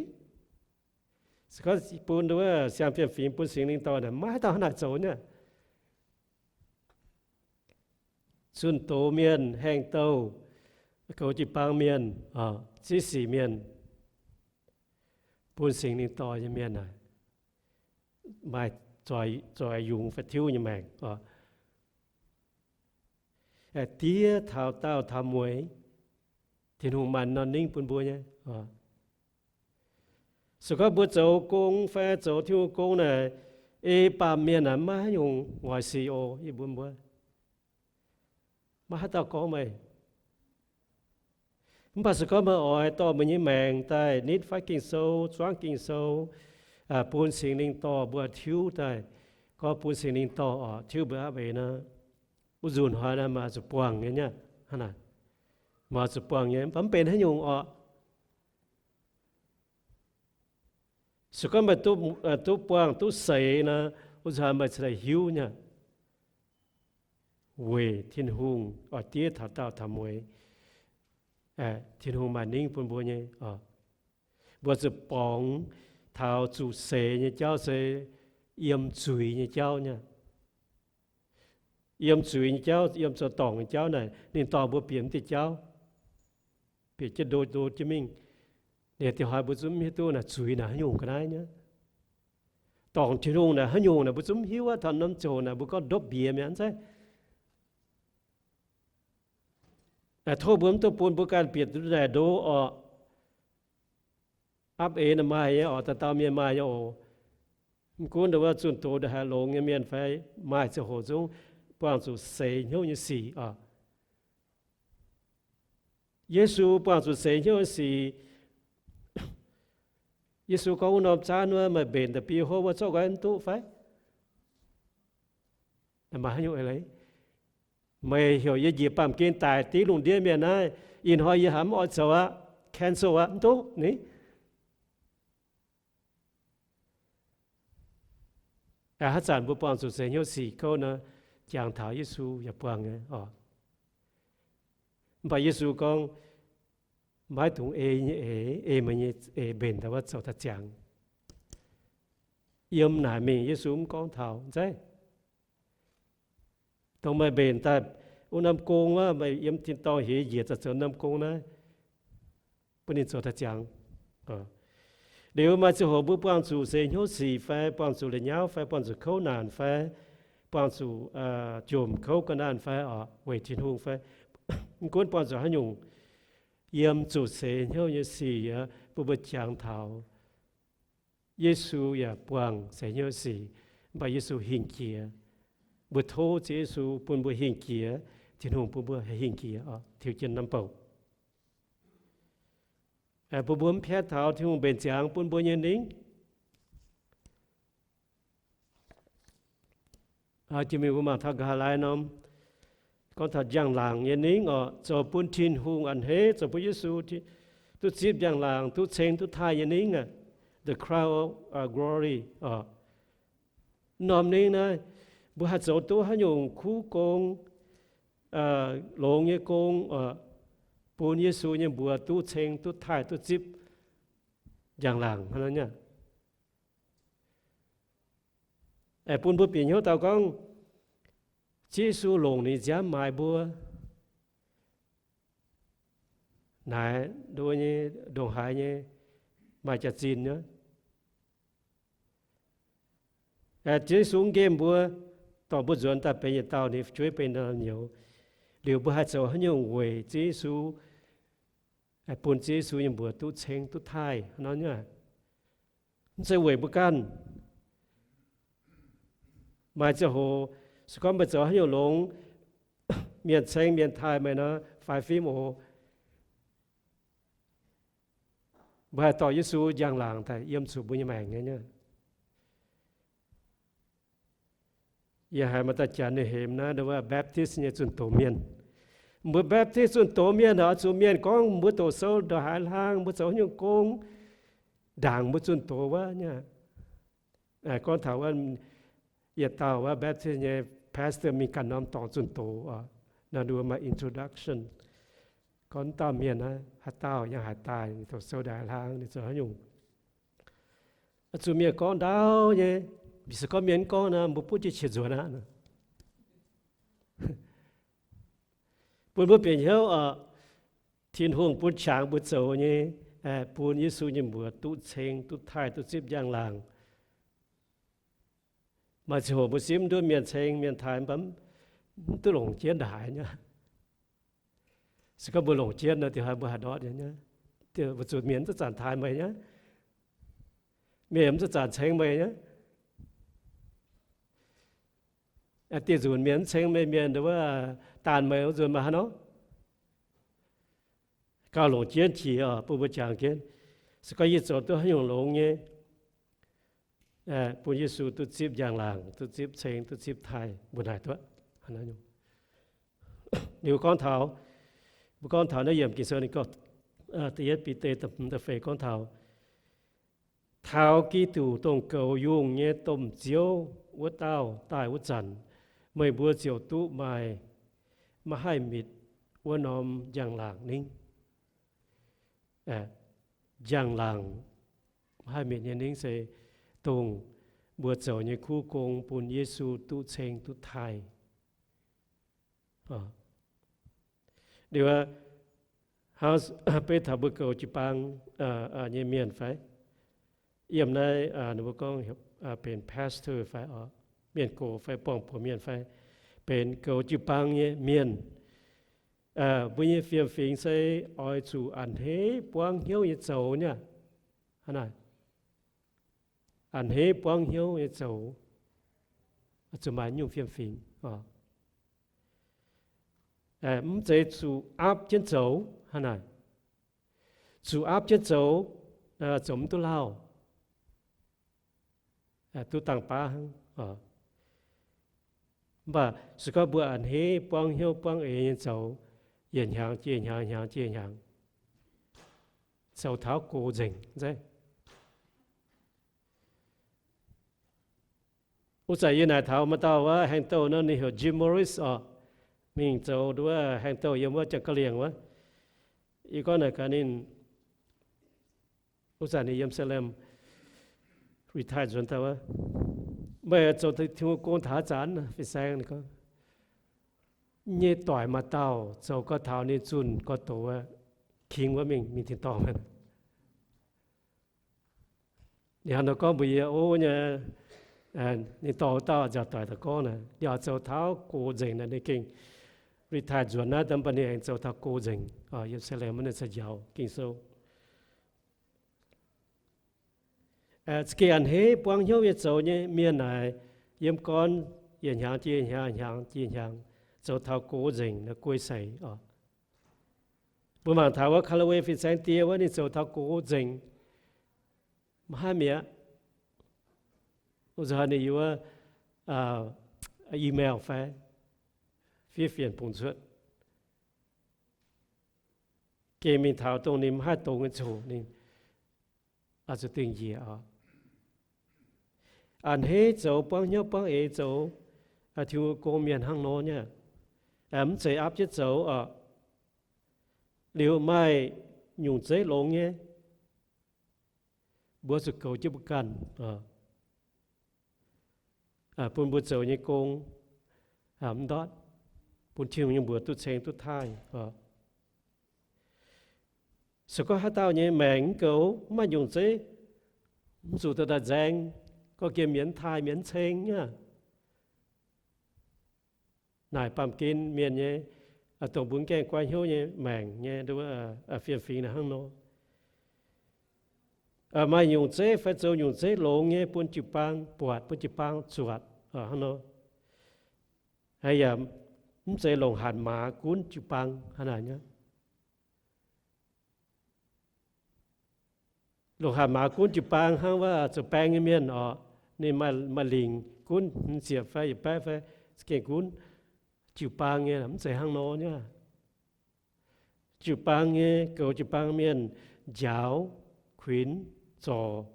se gorngv bun wuov siang fiem-fingx bun Singx Lingh dorh naaic, maiv dauh hnangv naaic zoux nyei. Zunh doz mienh, haengh douh, goux jiu-baang mienh, ziv sic mienh, bun Singx Lingh dorh nyei mienh naaic, maaih zoix yungz fai tiuv nyei maengc. Diev taux daauh taux mueiz, Tin-Hungh maaih norm ningv bun mbuo nyei. Se gorngv mbuo zoux gong fai zoux Tin-Hungh gong naaic, ei baamh mienh naaic maiv haaix nyungc ngoix sic oc, yie mbuox mbuo. Maiv haaix dauh gorngv meih. Mv baac se gorngv meih oix dorh meih nyei maengc daaih nitv fatv Ging-Sou, zuangv Ging-Sou, bun Singx Lingh dorh mbuo tiuv daaih, gorngv bun Singx Lingh dorh oc, tiuv mbuo apv eix nor, wuov nzunc hnoi naaiv maaih zuqc buangh nyei nyei. Hnangv naaic, maaih zuqc buangh nyei, mv baac mv benx haaix nyungc oc. Se gorngv meih duqv buangh duqv seix nor, wuov nzunc hnoi meih cingx daaih hiuv nyei, weic Tin-Hungh oix diev taux daauh taux mueiz, Tin-Hungh maaih ningv bun mbuo nyei. Mbuo zuqc borngz taux zuqc seix nyei jauv se yiem zuiz nyei jauv nyei. Yiem zuiz nyei jauv, yiem zoux dorngc nyei jauv naaic, ninh dorh mbuo bieqc mv diuh jauv, bieqc jienv ndo ndo jienv mingh. Ninh diuh hnoi mbuo zungv mv hiuv duqv naaic zuiz naaic haaix nyungc ga'naaiv nyei. Dorngc Tin-Hungh naaic haaix nyungc naaic mbuo zungv mv hiuv aqv. Taux norm ziangh hoc naaic mbuo gorngv ndopv mbiex mi'aqv zeiv. Tov mbuo mv dungx bun mbuo ganh bieqc duqv naaic ndo orqc. Apv eix naaic maaih nyei orqc, dauh dauh mienh maaih nyei oc. Mv gunv ndongc wuov zunh doz ndongc haaix longx nyei mienh fai maaih ziangh hoc zungv buangh zuqc seix hnyouv nyei sic oc. Yesu buangh zuqc seix hnyouv nyei sic. Yesu gorngv, wuov norm zaanv wuov meih mbenc da'biei hopv wuov zorqv nqoi mv duqv fai? Maaih haaix nyungc eix leiz? Meih heuc yie njiec baamh gen daic div lungh ndiev mienh naaiv, ih hnoi yie haiz mv oix zoux aqv, cancel aqv, mv duqv ni. Haaix zanc mbuo buangh zuqc seix hnyouv sic kouv nor, jangx taux Yesu yaac buangh nyei oc. Mv baac Yesu gorngv, maiv dungx ei nyei eix, ei meih nyei eix mbenc daaih wuov zoux daaih ziangx. Yiem naaic mingh Yesu mv gorngv taux zeiv. Dongh meih mbenc daaih wuov norm gong wuov, meih yiem tin-dorngh heix njiec daaih zoux norm gong naaiv, bun ninh zoux daaih ziangx. Liuz maaih ziangh hoc mbuo buangh zuqc seix hnyouv sic fai buangh zuqc la'nyauv fai buangh zuqc kouv naanc fai buangh zuqc jomc kouv ga'naanh fai oc, weic Tin-Hungh fai, mv gunv buangh zuqc haaix nyungc, yiem zuqc seix hnyouv nyei sic aqv, bun mbuo jangx taux Yesu yaac buangh seix hnyouv sic, mv baac Yesu hingh jiex. Mbuo tov Ziouv Yesu bun mbuo hingh jiex, Tin-Hungh bun mbuo haih hingh jiex oc, tiux jienv norm bouc. Bun mbuo mv piatv taux Tin-Hungh mbenc ziangx bun mbuo nyei ningv. Jiex mingh mbuo mangc taux nqa'haav laai norm, gorngv taux njang-laangc nyei ningv oc, zoux bun Tin-Hungh a'hneiv, zoux bun Yesu duqv zipv njang-laangc, duqv ceng, duqv taaih nyei ningv aqv, the crown of glory oc. Norm ningv naaiv, mbuo haih zoux duqv haaix nyungc kuv gong, longx nyei gong oc, bun Yesu nyei mbuox duqv ceng, duqv taaih, duqv zipv njang-laangc hnangv naaiv. Bun mbuo bieqc hnyouv dauh gorngv, Ziouv Yesu longc ninh nziaamv maaiz mbuo naaic nduov nyei ndongc haaix nyei maaih jaax-zinh nyei. Ziouv Yesu nqemh mbuo, dorh mbuo nzuonx daaih benx yietc dauh ninh fu'jueiv, benx yietc dauh nyouz. Liuz mbuo haih zoux haaix nyungc weic Ziouv Yesu, bun Ziouv Yesu nyei mbuox duqv ceng duqv taaih nor nyei? Mv zeiz weic mbuo ganh. Maaih ziangh hoc se gorngv meih zoux haaix nyungc longx, mienh ceng mienh taaih meih nor, faix fim oc. Mbuo haih dorh Yesu njang-laangc daaih yiem zuqc mbuo nyei maengc nyei. Yie haiz maaih dauh janx ninh hemx naaiv, ninh wuov Baptist nyei zunh doz mienh. Mbuo Baptist zunh doz mienh oix zuqc mienh gorngv mbuo doqc sou ndongc haaix hlang, mbuo zoux haaix nyungc gong, ndaangc mbuo zunh doz wuov nyei. Gorngv taux wuov yietc dauh wuov Baptist nyei pastor mingh ganh norm dorngx zunh doz oc. Naaiv nduov maaih introduction. Gorngv dauh mienh naaiv haaix dauh, yangh haaix daaih, ninh doqc sou ndongc haaix hlang, ninh zoux haaix nyungc. Zuqc mienh gorngv ndau nyei, se gorngv mienh mv gorngv nor, mbuo butv jienv qiex nzuonx aqv. Bun mbuo bieqc hnyouv oc, Tin-Hungh bun qangx mbuo zoux nyei, bun Yesu nyei mbuox duqv ceng, duqv taaih, duqv zipv njang-laangc. Maaih ziangh hoc mbuo simv nduov mienh ceng mienh taaih mv baac mv duqv longc jienv ndongc haaix nyei. Se gorngv mbuo longc jienv nor, diuh haaix mbuo haih ndortv nyei. Mbuo zuqc mienh mv zanc taaih meih nyei, mienh mv zanc ceng meih nyei. Dieh nzunc mienh mv ceng meih, mienh wuov daanh meih wuov nzunc maaih haaix nor? Gauh longc jienv qiex oc, bun mbuo jangx jienv. Se gorngv yie zoux duqv haaix nyungc longx nyei, bun Yesu duqv zipv njang-laangc, duqv zipv ceng, duqv zipv taaih, mbuo naaic duqv. Ninh mbuo gorngv taux, mbuo gorngv taux naaiv yiemc Ging-Sou ninh gorngv, da'yietv Bide da'hmz da'feix gorngv taux, taux Giduc, dongh goux yungh nyei domh Ziouv wuov dauh, daaih wuov zanc, meih mbuo ziouc duqv maaih maiv haih mitc wuov norm njang-laangc ningv. Njang-laangc maiv haih mitc nyei ningv se dongh mbuo zoux nyei kuv gong bun Yesu duqv ceng duqv taaih. Liuz, beiv taux mbuo goux jiu-baang nyei mienh fai? Yiem naaiv ninh mbuo gorngv benx pastor fai oc, mienh gox fai buangh buoz mienh fai benx goux jiu-baang nyei mienh, mbuo nyei fiem-fingx se oix zuqc a'hneiv buangv hnyouv nyei zoux nyei aqv. A'hneiv buangv hnyouv nyei zoux, zuqc maaih nyungc fiem-fingx. Mv zeiz zuqc aapv jienv zoux hnangv naaic. Zuqc aapv jienv zoux, zoux mv duqv lauh, duqv dangh baav hnangv. Mv baac se gorngv mbuo a'hneiv buangv hnyouv buangv eix nyei zoux, yietc hnyangx jiex hnyangx, hnyangx jiex hnyangx, zoux taux gox nzengc zeiv. Wuov zanc yie naaic taux maaih dauh wuov haeng douh nor, ninh heuc Jim Morris oc, mingh zoux wuov haeng douh yiem wuov Jangx Ga'liengc wuov. Yie gorngv naaic gaax ninh, wuov zanc ninh yiem Salem retire nzuonx daaih wuov, meih zoux Tin-Hungh gong taux haaix zanc? Fin-saeng gorngv, nyei doic maaih dauh zoux gau taux ninh zunh gorx-doz aqv, king wuov mingh, mingh tin-dorngh. Ninh hnangv nor gorngv mbuox yie, o nyei, ninh dorh wuov dauh nziaauc doic daaih gorngv naaic, ninh oix zoux taux gox nzengc naaic, ninh gengh retire nzuonx naaiv, mv baac ninh aengx zoux taux gox nzengc. Yiem Salem wuov ninh caux njaaux Ging-Sou. Za'gengh a'hneiv buangv hnyouv nyei zoux nyei mienh naaic, yiem gorn yietc hnyangx jiex hnyangx, hnyangx jiex hnyangx, zoux taux gox nzengc naaic guei seix oc. Mbuo mangc taux wuov Callaway fin-saeng die wuov, ninh zoux taux gox nzengc, maiv haih mi'aqv. Wuov zanc ninh yiem wuov email fai fiev fienx bungx cuotv, gengh mingh taux dongh ninh maiv haih dongz nyei ziangh hoc ninh oix zuqc dingh njiec oc. A'hneiv zoux, buangv hnyouv buangv eix zoux Tin-Hungh gong mienh hnangv nor nyei, mv zeiz aapv jienv zoux oc. Liuz maaih nyungc zeiv longx nyei, mbuo zuqc goux jienv mbuo ganh, bun mbuo zoux nyei gong mv ndortv, bun Tin-Hungh nyei mbuox duqv ceng duqv taaih. Se gorngv haaix dauh nyei maengc mv goux, mv maaih nyungc zeiv, mv zuqc daaih nzaeng, gorngv gen mienh mv taaih, mienh mv ceng aqv. Naaic baamh gen mienh nyei, dongh mbuo mv gaengh goiv hnyouv nyei maengc nyei fiem-fingx naaic hnangv nor. Maaih nyungc zeiv fai zoux nyungc zeiv longx nyei bun jiu-baang buatc, bun jiu-baang zuotc hnangv nor. Yaac mv zeiz longc hatc maaz gunv jiu-baang hnangv naaic nyei. Longc hatc maaz gunv jiu-baang hnangv wuov zoux baeng nyei mienh oc, ninh maaih lingc gunv, ziepc fai yietc baeqv fai za'gengh gunv jiu-baang nyei, mv zeiz hnangv nor nyei. Jiu-baang nyei, goux jiu-baang mienh njaaux, kuinx, zorc,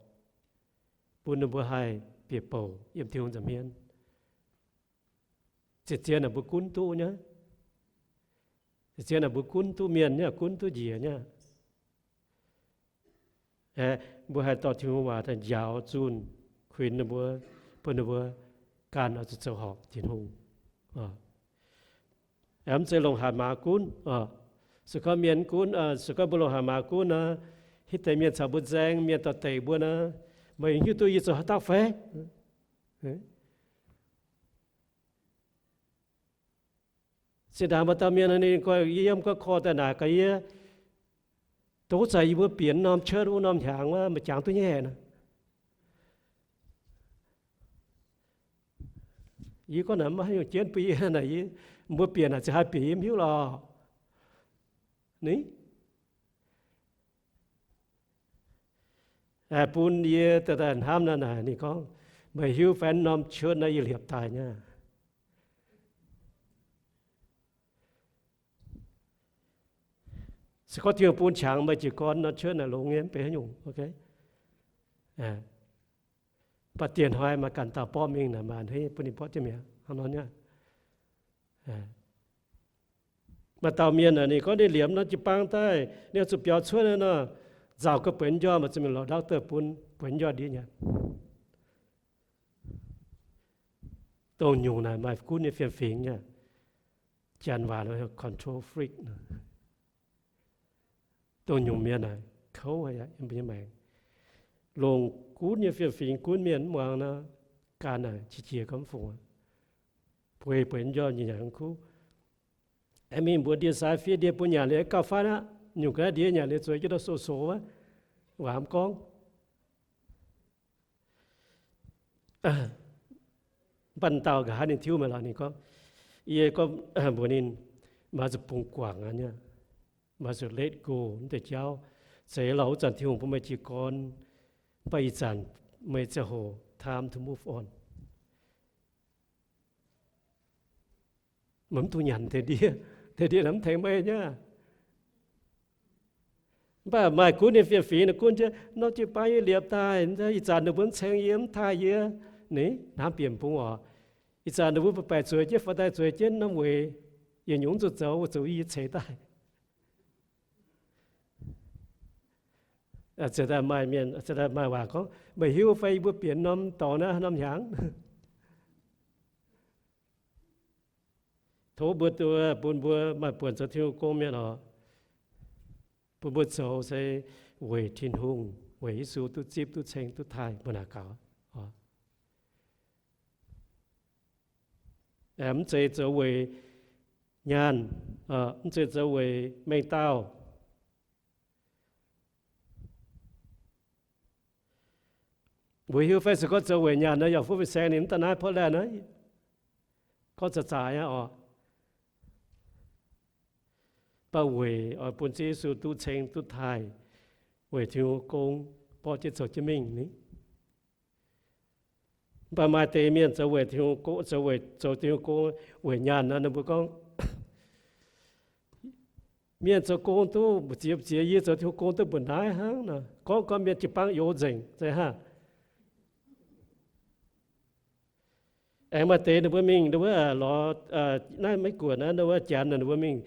bun ninh mbuo haih bieqc bouc yiem Tin-Hungh nza'hmien. Zien-zien naaic mbuo gunv duqv nyei. Zien-zien naaic mbuo gunv duqv mienh nyei, gunv duqv njiec nyei. Mbuo haih dorh Tin-Hungh waac daaih njaaux zunh, kuinx ninh mbuo, bun ninh mbuo ganh oix zuqc zoux horpc Tin-Hungh. Mv zeiz longc hatc maaz gunv. Se gorngv mienh gunv, se gorngv mbuo longc hatc maaz gunv nor, hitv deix mienh caux mbuo nzaeng, mienh dorh deic mbuo nor, meih hiuv duqv yie zoux haaix dauh fai? Zinh ndaangc maaih dauh mienh ninh gorngv yie yiem gorngv korv daaih naaic gaax yie, dongh zanc yie mbuo bieqc norm church wuov norm hnyangx wuov, meih jangx duqv nyei naaic. Yie gorngv naaic maiv haaix nyungc jienv bun yie naaic, mbuo bieqc naaic ziouc haih bieqc yie mv hiuv lorqc. Ni bun yie daaih hnamv naaic, ninh gorngv, meih hiuv fai norm church naaiv yie liepc daaih nyei. Se gorngv Tin-Hungh bun qangx meih jiez gorn norm church naaic longx nyei mv benx haaix nyungc. Mv baac dieh hnoi maaih ganh dauh borqv mingh naaic, maaih a'hneiv bun ninh borqv jienv mi'aqv hnangv nor nyei. Maaih dauh mienh naaic ninh gorngv ninh liepc norm jiu-baang daaih, ninh oix zuqc biaux cuotv naaiv nor, nzauh gauh buenx njormh, maaih zuqc mingh lorz doctor bun buenx njormh ndiev nyanc. Dongh nyungc naaic maaih gunv nyei fiem-fingx nyei. Janx waac control freak. Dongh nyungc mienh naaic kouv haic yiem mbuo nyei maengc. Longc gunv nyei fiem-fingx gunv mienh mv muangx nor, ganh naaic qiex jiez gauh mv fungc aqv. Bueix bueix njormh nyanc nyanc kuv. Aengx mingh mbuox ndie-sai fiev ndie bun nyanc liuz gauh fatv aqv. Nyungc ga'naaiv ndie nyanc liuz zueiz jienv ndau so-so wuov, waac mv gorngv. Mv baac dauh nqa'haav ninh tiuv meih lorqc, ninh gorngv, yie gorngv mbuox ninh, meih zuqc bungx guangc aqv nyei. Meih zuqc let go wuov deix jauv. Zeiz lorqc, wuov zanc Tin-Hungh bun meih jiez gorn, mv baac ih zanc meih ziangh hoc time to move on. Meih mv dungx nyanc deix ndie, deix ndie naaic mv tengx meih nyei. Mv baac maaih gunv nyei fiem-fingx naaic gunv jienv, nor jiu-baang yie liepc daaih, ih zanc ninh mbuo mv ceng yie, mv taaih yie. Ni, hnamv bieqc bung oc. Ih zanc ninh mbuo baeqc zueiz jienv, faaux daaih zueiz jienv norm weic, yietc nyungc zuqc zoux, zuqc yie ceix daaih. Ziouc daaih maaih mienh, ziouc daaih maaih waac gorngv, meih hiuv fai yie mbuo bieqc norm dorngx naaiv norm hnyangx? Tov mbuo duqv bun mbuo maaih buonc zoux Tin-Hungh gong mienh oc. Bun mbuo zoux se weic Tin-Hungh, weic Yesu duqv zipv, duqv ceng, duqv taaih, mbuo naaic gaux. Mv zeiz zoux weic nyaanh, mv zeiz zoux weic mengh dauh. Mbuo hiuv fai se gorngv zoux weic nyaanh nor, yaac fuqv fin-saeng ninh mv daaih naaiv Portland naaiv, gorngv zaqc zaqc nyei oc. Mv baac weic oix bun Ziouv Yesu duqv ceng duqv taaih, weic Tin-Hungh gong, borqv jienv zoux jienv mingh ni. Mv baac maaih deix mienh zoux weic Tin-Hungh gong, zoux weic, zoux Tin-Hungh gong weic nyaanh nor, ninh mbuo gorngv, mienh zoux gong duqv mbu'ziex mbu'ziex, yie zoux Tin-Hungh gong duqv mbu'naaiv hnangv nor, gorngv gorngv mienh jiu-baang youx nzengc, zeiz hnangv. Aengx maaih deix ninh mbuo mingh, ninh mbuo lorz, naaiv Meiv Guoqv naaiv, ninh mbuo Janx ninh mbuo mingh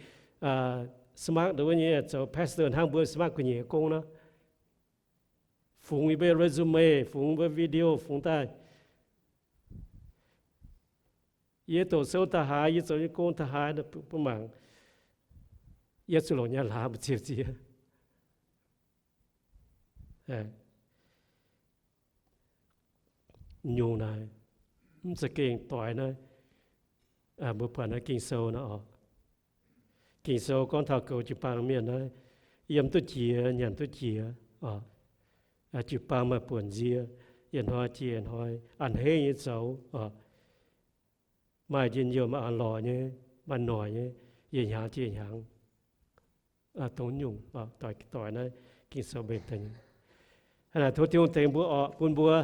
smart, ninh mbuo nyei zoux pastor hnangv mbuo smart gu'nyuoz gong nor. Fungx yie mbuo resume, fungx mbuo video, fungx daaih. Yie doqc sou da'haaix, yie zoux nyei gong da'haaix, bun mangc. Yie zuqc longc nyaanh hlaax mbu'ziex mbu'ziex. Nyungc naaic, mv za'gengh doix naaiv, mbuo buatc naaiv Ging-Sou naaiv oc. Ging-Sou gorngv taux goux jiu-baang mienh naaiv, yiem duqv jiex, nyanc duqv jiex oc. Jiu-baang maaih buonc nzie, yietc hnoi jiex yietc hnoi, a'hneiv nyei zoux oc. Maaih njien-youh, maaih a'lorqc nyei, maaih noic nyei, yietc hnyangx jiex hnyangx. Dongh nyungc doix naaiv Ging-Sou mbenc daaih nyei. Hnangv naaic tov Tin-Hungh tengx mbuo oc, bun mbuo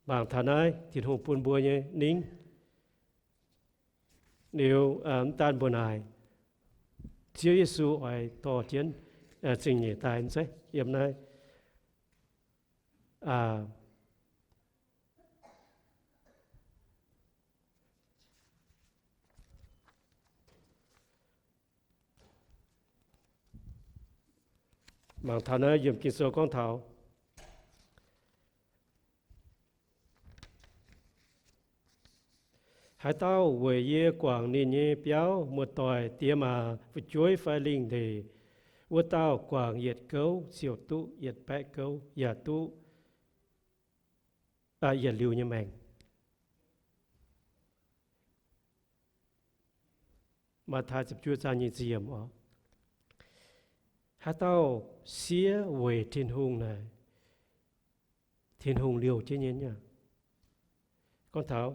mangc taux naaiv Tin-Hungh bun mbuo nyei ningv. Liuz mv daan mbuo naaic, Ziouv Yesu oix dorh jienv zingh nyeic daaih zeiz yiem naaiv mangc taux naaiv yiem Ging-Sou gorngv taux, haaix dauh weic yie guangc ninh nyei biauv, muoz-doic, diex maac, fu'jueiv fai lingh ndeic, wuov dauh guangc yietc gouv ziouc duqv yietc baeqv gouv, yaac duqv yietc liuz nyei maengc. Matv^taai ziepc juov zaang nyic ziepc yiemc oc. Haaix dauh siev weic Tin-Hungh naaic, Tin-Hungh liouh jienv nyei aqv. Gorngv taux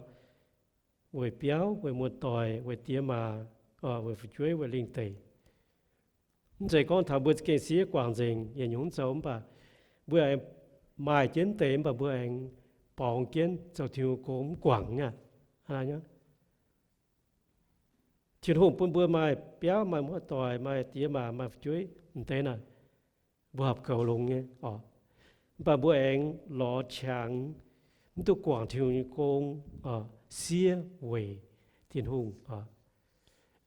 weic biauv, weic muoz-doic, weic diex maac, weic fu'jueiv, weic lingh deic. Mv zeiz gorngv taux mbuo za'gengh siev guangc nzengc, yietc nyungc mv zoux, mv baac mbuo aengx maaih jienv deix, mv baac mbuo aengx borngz jienv zoux Tin-Hungh gong mv guangc aqv. Tin-Hungh bun mbuo maaih biauv, maaih muoz-doic, maaih diex maac, maaih fu'jueiv, m'deix naaic mbuo horpc goux longx nyei oc. Mv baac mbuo aengx lorz qangx mv duqv guangc Tin-Hungh nyei gong, siev weic Tin-Hungh,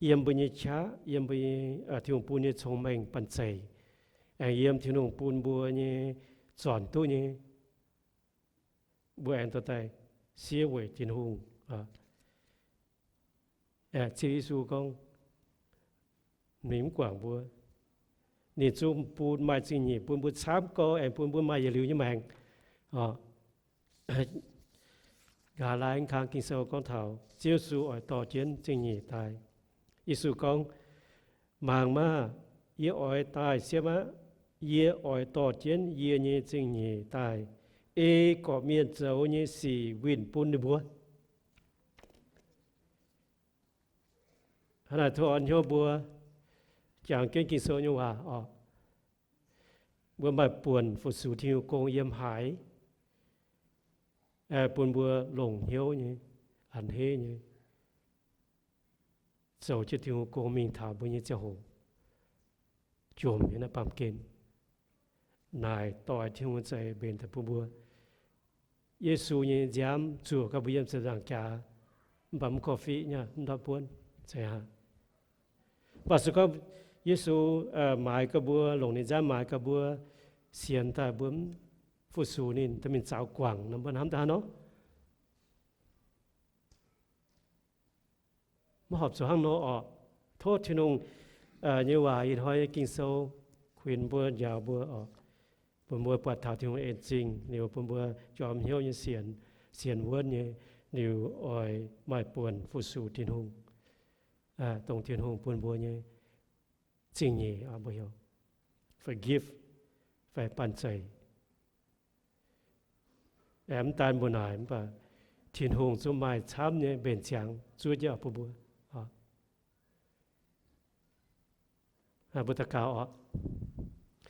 yiem mbuo nyei qaqv, yiem mbuo nyei, Tin-Hungh bun nyei cong-mengh banh zeic, aengx yiem Tin-Hungh bun mbuo nyei zornc duqv nyei, mbuo aengx dorh daaih siev weic Tin-Hungh. Ziouv Yesu gorngv, ninh mv guangc mbuo. Ninh zungv bun maaih zingh nyeic bun mbuo camv gou, aengx bun mbuo maaih yietc liuz nyei maengc. Nqa'haav laai mv kang Ging-Sou gorngv taux Ziouv Yesu oix dorh jienv zingh nyeic daaih. Yesu gorngv, mangc maah! Yie oix daaih siepv aqv. Yie oix dorh jienv yie nyei zingh nyeic daaih, ei gorqv-mienh zoux nyei sic winh bun ninh mbuo. Hnangv naaic tov orn hnyouv mbuo jangx jienv Ging-Sou nyei waac oc. Mbuo maaih buonc fu-sux Tin-Hungh gong yiem haaix, bun mbuo longc hnyouv nyei, a'hneiv nyei zoux jienv Tin-Hungh gong mingh taux mbuo nyei ziangh hoc jomc nyei naaiv baamh gen. Naaic doix Tin-Hungh nyei za'eix mbenc daaih bun mbuo. Yesu nyei nziaamv zuoqc gau mbuo yiem ziepc nzaangc jaax, mv baac mv korv-fiqv nyei, mv ndortv buonv, zeiz aqv. Mv baac se gorngv Yesu maaiz gau mbuo, longc ninh nziaamv maaiz gau mbuo, sienx daaih mbuo mv fu-sux ninh, dorh mingh zaux guangc nor, mbuo hnamv daaih haaix nor? Maiv horpc zuqc hnangv nor oc. Tov Tin-Hungh nyei waac ih hnoi nyei Ging-Sou kuinx mbuo, njaaux mbuo oc, bun mbuo buatc taux Tin-Hungh en zingh liuz, bun mbuo jorm hnyouv nyei sienx, sienx wuonv nyei liuz, oix maaih buonc fu-sux Tin-Hungh, dongh Tin-Hungh bun mbuo nyei zingh nyeic, mbuo heuc forgive fai banh zeic. Aengx mv daan mbuo naaic, mv baac Tin-Hungh zungv maaih camv nyei mbenc ziangx zuov jienv bun mbuo. Mbuo daux gaux oc.